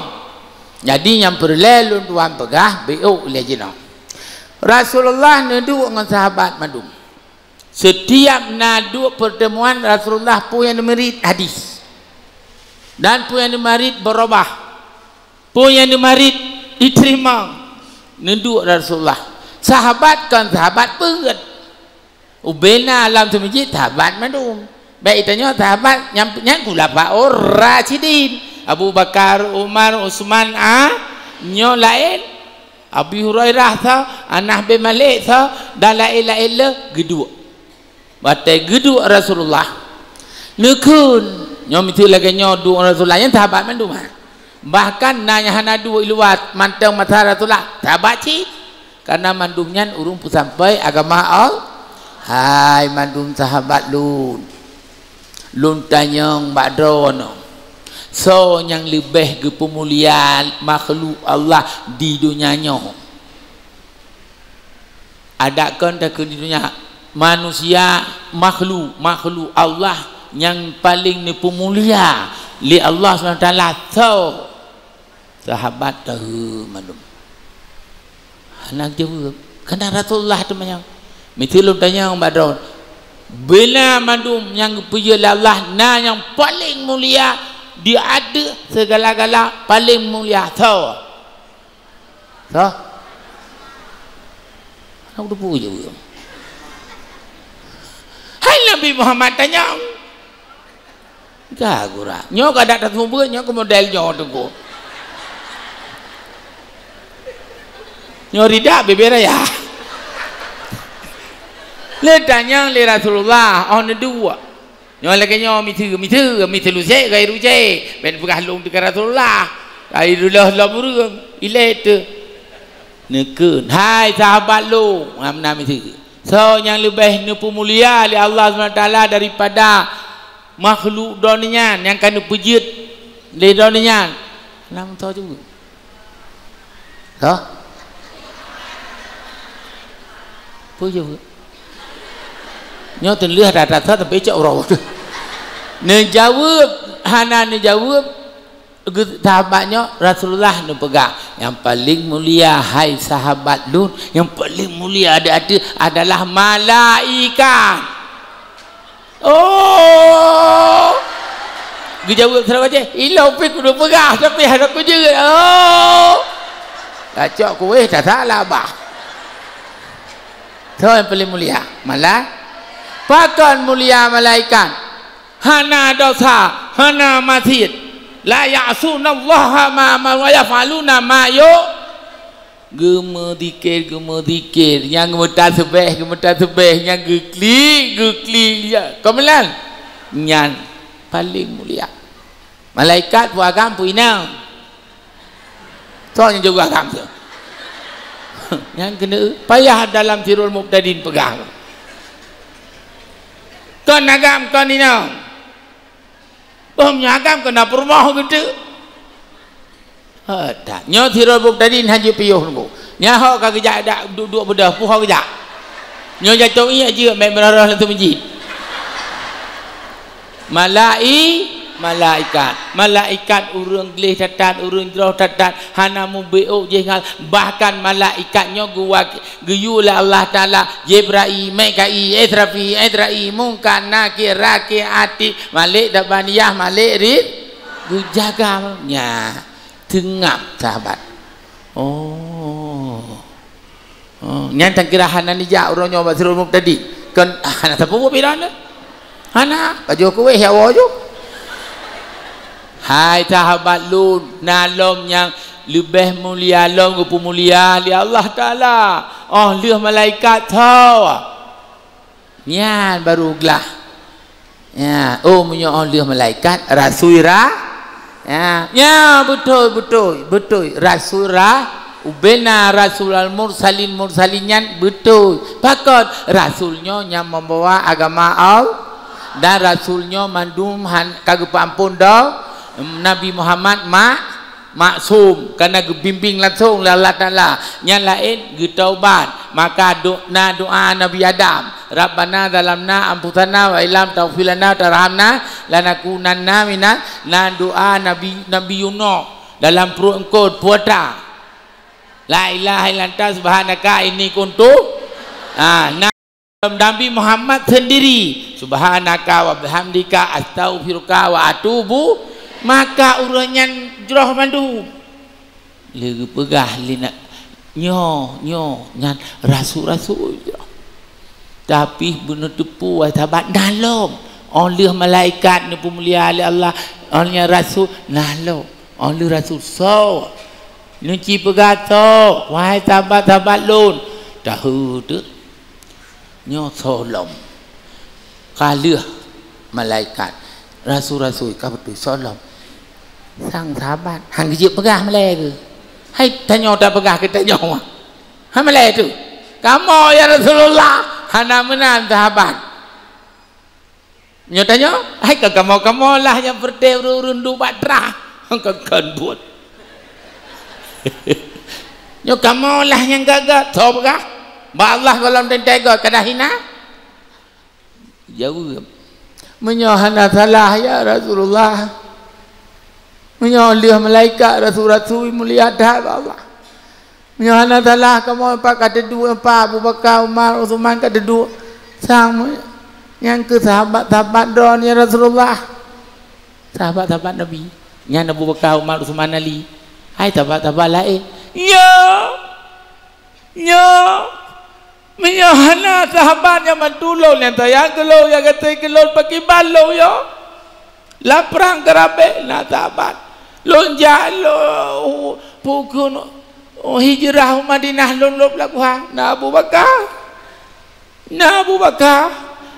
Jadi, nyang peureulèe lôn tuan peugah, beuh lé jinoe. Rasulullah neuduek ngon sahabat mandum. Setiap na duek pertemuan Rasulullah, peue nyang neumarit hadis. Dan peue nyang neumarit beurubah. Peue nyang neumarit iteurimong. Neuduek Rasulullah. Sahabat kon sahabat peungeuet. Ubena lam seumeujid sahabat mandum. Bèk tanyoe sahabat nyang, nyang Khulafaur Rasyidin. Abu Bakar, Umar, Utsman, a, nyoe laén. Abi Hurairah sa, Anas bin Malik sa, dan laén-laén le geuduek. Watèe geuduek Rasulullah, neukheun, nyoe miseue lagèe nyoe duek Rasulullah, nyan sahabat mandum, ha. Bahkan na nyang hana duek i luwa mantong masa Rasulullah, sahabat cit. Kareuna mandum nyan ureueng peusampai agama Allah. Hai mandum sahabat lôn, lôn tanyong bak droeneuh, soe nyang leubeh geupeumulia makhluk Allah di donya nyoe? Adak kon takheun di donya, manusia makhluk, makhluk Allah nyang paleng neupeumulia lé Allah Subhanahu Wa Taala soe? Sahabat tahu mandum. Hana jaweueb. Kana Rasulullah teumanyong. Miseue lôn tanyong bak droe, beuna mandum nyang geupeujeuet lé Allah na nyang paleng mulia di ateueh sigala-gala, paleng mulia soe? Soe? Hana kuteupeu jaweueb. Hai Nabi Muhammad tanyong. Ka gura. Nyoe ka dak taseumeubeuet, nyoe keu model nyoe teungku. Nyoe ridak bebe raya. Lé tanyong lé Rasulullah, oh neuduek. Nyoe lagée nyoe miseue, miseue, miseue lusek, gai rusek. Ben peugah lôn teuka Rasulullah. Gai reuloh lom ureuëng, ilée teuh. Neukheun, hai sahabat lôn, ngon meunan miseue. Soe nyang leubeh neupeumulia lé Allah Subhanahu Wa Taala daripada makhluk droeneuh nyan nyang ka neupeujeuet lé droeneuh nyan? Nam soe jaweueb? Hah? Peue jaweueb? Nyoe teuleueh that-that that tapi cok uroe. Neujaweueb, hana neujaweueb. Geu-, sahabat nyoe, Rasulullah neupeugah, "Nyang paleng mulia, hai sahabat lôn, nyang paleng mulia di ateueh adalah malaikat." Oh! Geujaweueb sidroe bajée, "Ilôn pih kudu peugah, tapi hana kujeuet." Oh! Tacok kuéh, tasalah bah. Soe nyang paleng mulia? Malai-, pakon mulia malaikat? Hana desya, hana maksiet. "La ya'sunallaha ma amara wa yaf'aluna ma yu-," geumeuzikir, geumeuzikir, nyang geumeutasbeh, geumeutasbeh, nyang geuklik, geuklik, ya. Ka meunan? Nyan paleng mulia. Malaikat peue agam peue inong? Soe nyang jaga agam tu? Nyang keuneuk payah dalam Sirul Mubtadin peugah. Kon agam, kon inong. Boh meunyoe agam keuneuk peurumoh geuteuk. Ha, tak. Nyoe Sirul Mubtadin hana piôh nunggu. Nyan ho ka geujak dak duek-duek beudoh, peue ho geujak. Nyoe jatoh ié jeuet, mek meurah-rah lam teumeuji. Malai-, malaikat. Malaikat ureuëng gleh that-that, ureuëng jroh that-that, hana mubeuk jih ngal. Bahkan malaikat nyoe geuwak-, geuyue lé Allah Taala, Jibrail, Mikail, Israfil, Izrail, Mungkar, Nakir, Rakir, Atid, Malik, Dabaniyah, Malik, Rid, geujaga. Nya, teungab sahabat. Oh. Oh, nyan tan kira hana nijak uroe nyoe bak Sirul Mubtadin. Kon, ah, hana sapeue pih droeneuh. Hana, pajoh kuéh ya woe ju. Hai sahabat lôn, na lom nyang leubeh mulia lom geupeumulia lé Allah Taala. Oh lheueh malaikat tho. Nyan baru glah. Ya, oh meunyoe oh lheueh malaikat, rasui ra-, ya, ya, beutôi, beutôi, beutôi. Rasui ra-, ubena rasul al-mursalin, mursalin nyan beutôi. Pakon? Rasul nyoe nyang membawa agama Allah, dan rasul nyoe mandum han-, ka geupeuamphon doh, Nabi Muhammad ma-, maksum, karena geubimbing langsung lé Allah Taala. Nyang laén geutaubat, maka do-, na doa Nabi Adam, "Rabbana zalamna anfusana wa illam taghfir lana wa tarhamna lanakunanna minal," na doa Nabi, Nabi Yunus dalam pruet eungkôt, puata. "La ilaha illa anta subhanaka inni kuntu." Ah, na Nabi Muhammad sendiri, "Subhanaka wa bihamdika astaghfiruka wa atubu," maka ureuëng nyan jroh mandum. Lé geupeugah lé na-, nyoe, nyoe nyan rasul-rasul jroh. Tapi beuneuteupeu wai sahabat na lom. Oh lheueh malaikat neupeumulia lé Allah, oh nyan rasul na lom. Oh lheueh rasul soe? Neuci peugah soe, wahai sahabat-sahabat lôn? Tahu tu. Nyoe soe lom. Ka lheueh malaikat, rasul-rasul ka beutôi soe lom. Sang sahabat, han geujeuet peugah malée geuh. Hai tanyoe tapeugah keu tanyoe. Hai malée tu. Kamoe ya Rasulullah, hana meunan sahabat. Nyoe tanyoe, hai ka kamoe-kamoe lah nyang peureuté ureuëng-ureuëng duek bak trah. Ka kon buet. Nyoe kamoe lah nyang gagah, soe peugah? Bak Allah gohlom teuntèe goe, ka na hina? Jaweueb, "Meunyoe hana salah, ya Rasulullah, meunyoe lheueh malaikat, rasul-rasul mulia that bak Allah. Meunyoe hana salah, kamoe pat ka teuduek, pat Abu Bakar, Umar, Utsman ka teuduek. Sang nyang keu sahabat-sahabat droeneuh, ya Rasulullah." Sahabat-sahabat Nabi, nyan Abu Bakar, Umar, Utsman, Ali. Hai sahabat-sahabat laén. Ya! Nyoe, meunyoe hana sahabat nyang bantu lôn, nyang sayang keu lôn, nyang gaséh keu lôn, pakriban lôn, ya? Lam prang keurabèe na sahabat. Lôn jak lôn pukon hijrah u Madinah, lôn lôb lam guha, na Abu Bakar. Na Abu Bakar.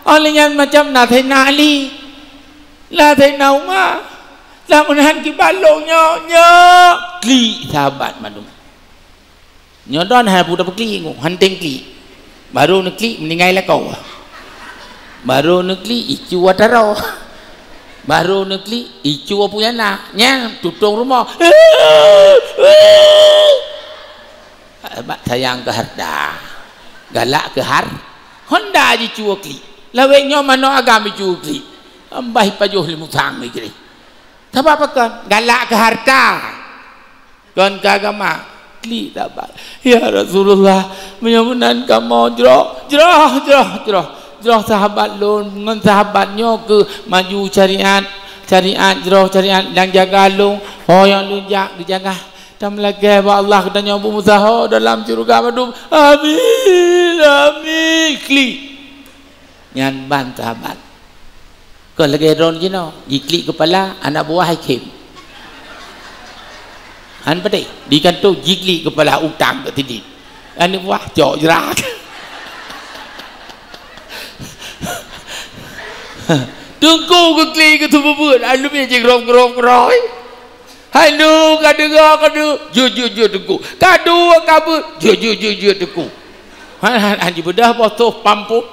Óh lheueh nyan macam na Saidina Ali. Na Saidina Umar. Lam meunan kiban lôn nyoe, nyoe. Klik sahabat mandum. Nyoe droen hana peue tapeuklik, hanteng klik. Barô neuklik, meuninggai lakoe. Barô neuklik, icu ataroe. Barô neuklik, icu apui anak. Nyan, tutong rumoh. Bak sayang keu harta. Galak keu har-, honda jicu klik. Lawét nyoe manok agam jicu klik. Ambah ipajoh lé musang lé jih. Sabab apa kon? Galak keu harta. Kon keu agama. Klik sahabat. "Ya Rasulullah, meunyoe meunan kamoe jroh, jroh, jroh, jroh. Jroh sahabat lôn ngon sahabat nyoe keuh maju syariat, syariat jroh syariat nyang jaga lôn. Ho nyang lôn jak geujaga. Tameulakèe bak Allah geutanyoe beumeusaho dalam syeuruga mandum. Amin, amin." Klik. Nyan ban sahabat. Kon lagèe droen jinoe, jiklik keupala, anak buah hai khém. Han padé, di kantô jiklik keupala, utang keu sidin. Aneuk buah cok jrat. Teungku geuklik keu teupeubuet, aneuk miet jigrôm-grôm-grôm. Hai nu, ka deungö, ka deungö, jeuet, jeuet, jeuet teungku. Ka duek, ka beuet, jeuet, jeuet, jeuet, jeuet teungku. Han, han, han jibeudôh boh toh pampôh.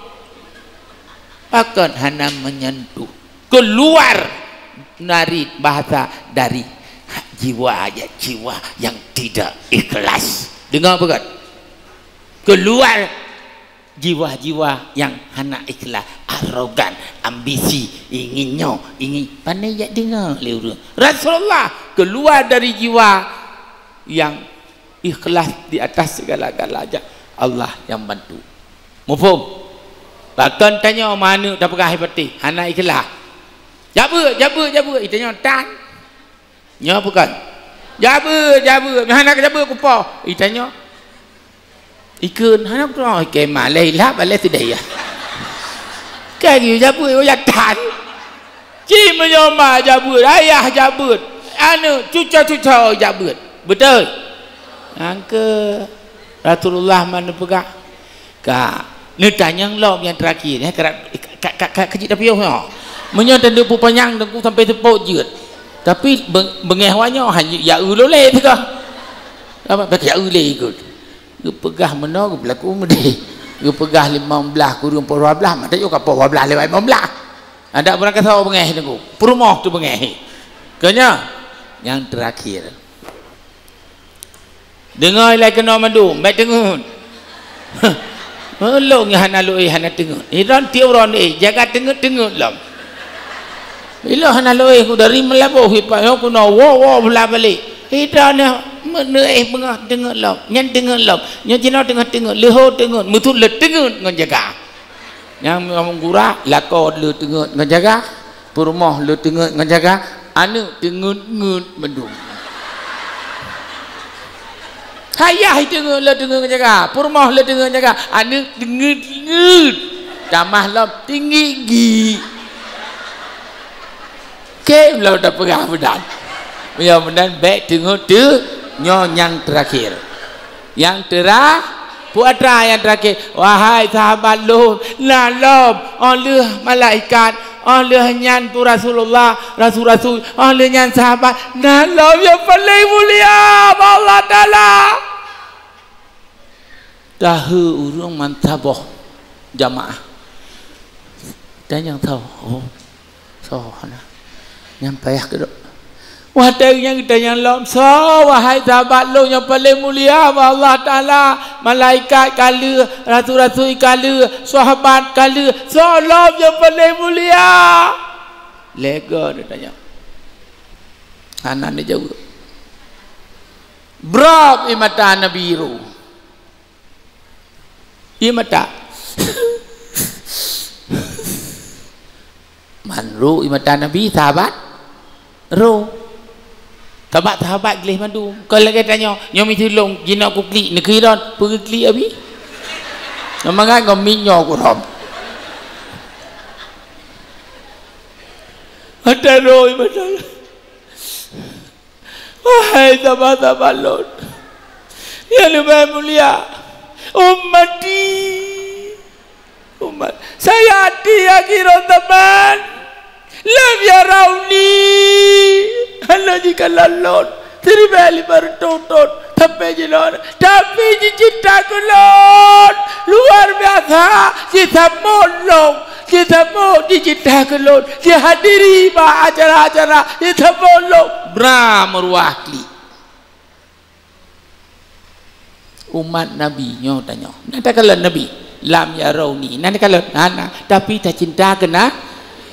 Pakon hana meunyentuh. Keluar dari bahasa dari jiwa, ya, jiwa yang tidak ikhlas. Deungö peugah. Keluar jiwa-jiwa yang hana ikhlas, arogan, ambisi, ingin nyoe, ingin, pane jak deungö lé ureueng. Rasulullah keluar dari jiwa yang ikhlas di atas segala-galanya, Allah yang bantu. Muphom? Pakon tanyoe ma aneuk tapeugah hai patéh, hana ikhlas. Jabeuet, jabeuet, jabeuet, itanyoe tan. Nyoe bukon. Jabeuet, jabeuet, hana jabeuet kupoh. Itanyoe. Ikheun, hana kupoh, ikheun malèe ilap, balèe sideh ya. Ka geuyue jabeuet, oh ya tan. Ci meunyoe ma jabeuet, ayah jabeuet, aneuk, cuco-cuco jabeuet. Beutôi? Nyang keu Rasulullah man neupeugah, ka neutanyong lom nyang teurakhir, nyan ka, ka, ka, ka, ka jeuet tapiôh nyoe. Meunyoe teudeuk peupanyang teungku sampai seupôt jeuet. Tapi be-, beungèh awak nyoe hana ya eu lé teuka. Apa? Bèk ya eu lé ikot. Geupeugah meunoe, geupeulaku meudeh. Geupeugah limong blaih kureueng poh dua blaih, mantong ka poh dua blaih lewat limong blaih. Adak beurangkasoe beungèh teungku. Peurumoh teuh beungèh. Keu nyoe nyang teurakhir. Deungö ilèe keunoe mandum, bèk teungeut. Ulôn nyang hana lôn éh hana teungeut. Idon tiep uroe éh, jaga teungeut-teungeut lom. Ilôn hana lôn éh, ku dari Meulaboh ipat nyoe keunoe woe-woe bula balek. Idon nyoe meu-, neuéh beungoh teungeut lom, nyan teungeut lom. Nyoe jinoe teungeut-teungeut, leuhô teungeut, meuteuleuet teungeut ngon jaga. Nyang meugura, lakoe le teungeut ngon jaga, peurumoh le teungeut ngon jaga, aneuk teungeut-ngeut mandum. Ayah teungeut le teungeut ngon jaga, peurumoh le teungeut ngon jaga, aneuk teungeut-ngeut. Tamah lom teungeut-geut. Oke, lôn tapeugah meunan. Meunyoe meunan bèk teungeut teuh, nyoe nyang teurakhir. Nyang teura-, peue atra nyang teurakhir, wahai sahabat lôn, na lom, óh lheueh malaikat, óh lheueh nyan tu Rasulullah, rasul-rasul, óh lheueh nyan sahabat, na lom nyang paleng mulia bak Allah Taala. Tahe ureueng mantong boh jamaah. Dan nyang tho, oh, soe hana. Nyan payah keudok. Watée nyan geutanyong lom, "Soe, wahai sahabat lôn nyang paleng mulia bak Allah Taala? Malaikat ka lheueh, rasul-rasul ka lheueh, sahabat ka lheueh, soe lom nyang paleng mulia?" Lé goe neutanyong. Hana neujaweueb. Brab ie mata Nabi ro. Ie mata. Man ro ie mata Nabi, sahabat ro. Sahabat-sahabat gleh mandum. Kon lagée tanyoe, nyoe miseue lôn, jinoe kuklik, neukheun lôn, peue geuklik abi? Nyoe mangat ngon miet nyoe kurhom. Mata ro ie mata. Wahai sahabat-sahabat lôn nyang leubeh mulia, ummati, umat, sayati akhirul zaman, lam yarauni, hana jikalon lôn, siribée lima reutôh thon, sampoe jinoe, tapi jicinta keu lôn luar biasa, jisambot lôn, jisambot, jicinta keu lôn, jihadiri bak acara-acara, jisambot lôn, bra meuruah klik. Umat Nabi nyoe tanyoe. Na takalon Nabi? Lam yarauni. Na takalon? Hana. Tapi tacinta keu na.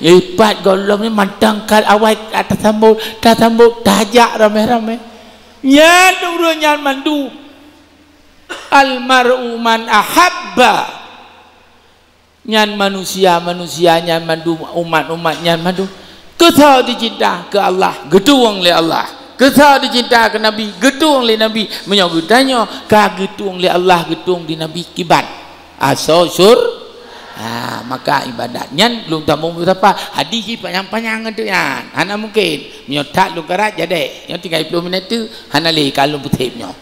Ipat gohlom ni mantong kal awai tasambot, tasambot, tajak ramé-ramé. Nyan ureuëng nyan mandum. Almar'u man ahabba. Nyan manusia-manusia nyan mandum, umat-umat nyan mandum. Keu soe jicinta? Keu Allah, geutueng lé Allah. Keu soe jicinta? Keu Nabi, geutueng lé Nabi. Meunyoe geutanyoe ka geutueng lé Allah, geutueng di Nabi, kiban asoe sur-, ha, maka ibadat nyan lôn tamong beusapa. Hadis jih panyang-panyang tu nyan. Hana mungkin. Meunyoe that lôn karat, jadi. Nyoe tinggai ploh minit tu, hana lé ka lôn peutép nyoe.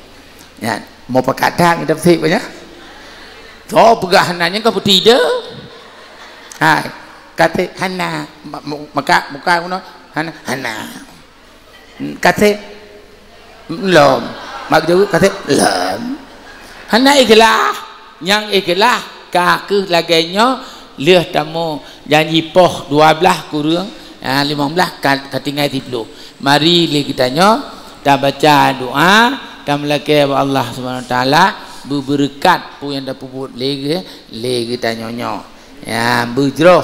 Nyan, mau pakat that ngon tafsir banyak. Soe peugah hana nyan ka peuti de. Hai, kata hana, ma-, mu-, maka, muka guna, hana, hana. Hmm, kata, lom. Mak jaweueb kata, lom. Hana ikhlas. Nyang ikhlas, ka kheueh lagée nyoe, lheueh tamong janji poh dua blaih kureueng, ah, limong blaih ka, ka tinggai siploh. Mari lé geutanyoe tabaca doa, tameulakée bak Allah Subhanahu Wa Taala, beubeureukat peue nyang tapeubuet lé geu-, lé geutanyoe nyoe. Ya, beujroh.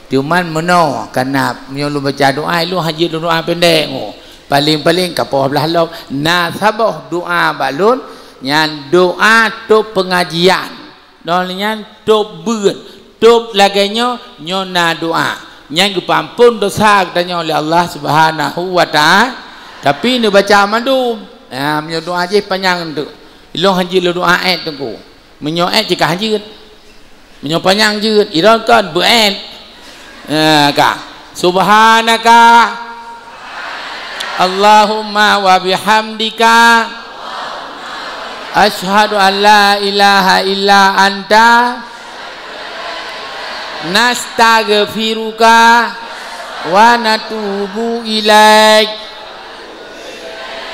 Cuman meunoe, kana meunyoe lôn baca doa, ilôn hana jeuet lôn doa pendek ngo. Paleng-paleng ka poh blaih lom. Na saboh doa bak lôn, nyan doa tôb peungajian. Ngon nyan tôb beuet, tôb lagée nyoe, nyoe na doa. Nyan geupeuamphon desya geutanyoe lé Allah Subhanahu wa Ta'ala. Tapi neubaca mandum. Ha, meunyoe doa jih panyang teuk. Ilôn hana jeuet lôn doa ék teungku. Meunyoe ék cit ka hana jeuet. Meunyoe panyang jeuet, ilôn kon beuet. Ha, ka. Subhanaka Allahumma wa bihamdika, asyhadu an la ilaha illa anta, nastaghfiruka wa natubu ilaik.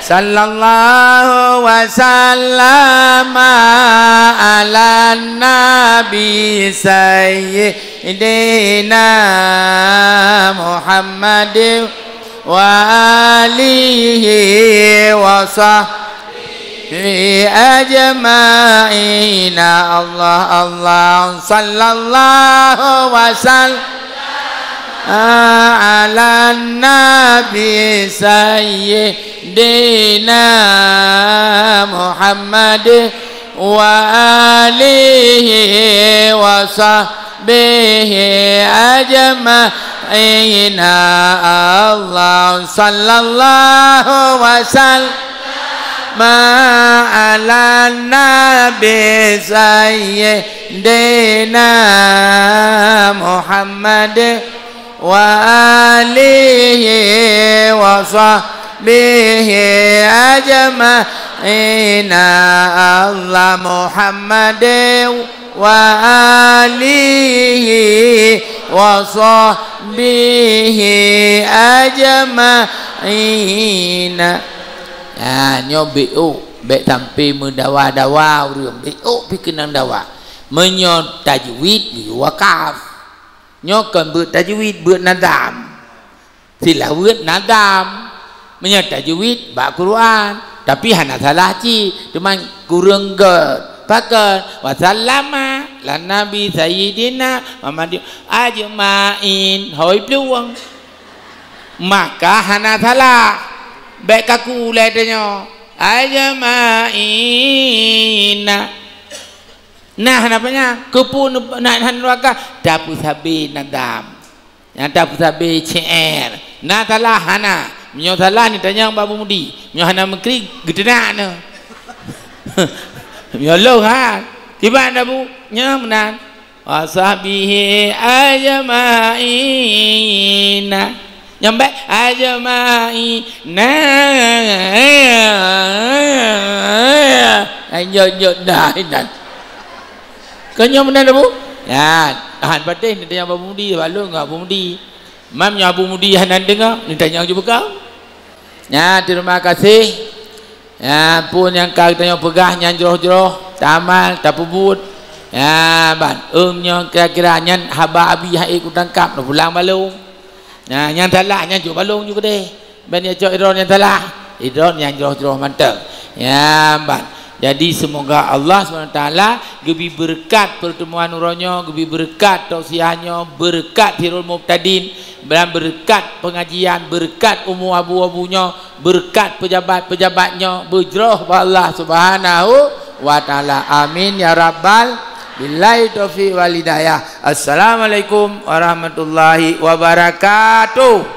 Sallallahu wa sallama ala nabi sayyidina Muhammadin wa alihi wa sahbihi ajma'ina. Allah, Allah, sallallahu wa sallam ala nabi sayyidina Muhammad wa alihi wa sahbihi ajma'ina. Allah, sallallahu wa sallama ala nabi sayyidina Muhammad wa alihi wa sahbihi ajma'ina. Allah, Muhammad wa alihi wa sahbihi ajma'ina. Ha, nyoe bék ôk, bék sampai meudawa-dawa ureuëng, bék ôk pih keunong dawa. Meunyoe tajwid, geuyue wakaf. Nyoe kon beuet tajwid, beuet nazam. Silaweuet nazam. Meunyoe tajwid bak Quran, tapi hana salah cit, teuma kureueng göt. Pakon? Wa sallama lan Nabi Sayyidina Muhammad ajmain. Hôi plueng. Maka hana salah. Bèk kaku lé tanyoe. Ajmaina. Nah, napa nyan? Keupeue na, na, na, na, tapeusabe nadam. Nyang tapeusabe C R. Na salah hana. Meunyoe salah neutanyong bak Abu Mudi. Meunyoe hana meukri, geuteunak nyoe. Meunyoe lôn ha. Kiban Abu, nyoe meunan. Wa sahbihi ajmaina. Nyang bèk ajmaina. Ai, nyot-nyot dah inan. Keu nyoe meunan Abu? Nyan, han patéh neutanyong bak Abu Mudi, bak lôn ngon Abu Mudi. Mam nyoe Abu Mudi hana deungoe, neutanyong ju beuka. Nyan, terima kasih. Nyan, peue nyang ka geutanyoe peugah nyan jroh-jroh, tamal, tapeubuet. Nyan, ban. Eum nyoe kira-kira nyan haba Abi han ék kutangkap, neupulang bak lôn. Nyan, nyang salah nyan jok bak lôn ju keudeh. Ban ya cok idroe nyang salah. Idroe nyang jroh-jroh mantong. Nyan ban. Jadi, semoga Allah subhanahu wa taala geubri beureukat peurteumuan uroe nyoe, geubri beureukat tausiah nyoe, beureukat Sirul Mubtadin, dan beureukat pengajian, beureukat umu abu-abu nyoe, beureukat pejabat-pejabat nyoe, beujroh bak Allah subhanahu wa taala. Amin ya rabbal. Billahi taufiq wal hidayah. Assalamualaikum warahmatullahi wabarakatuh.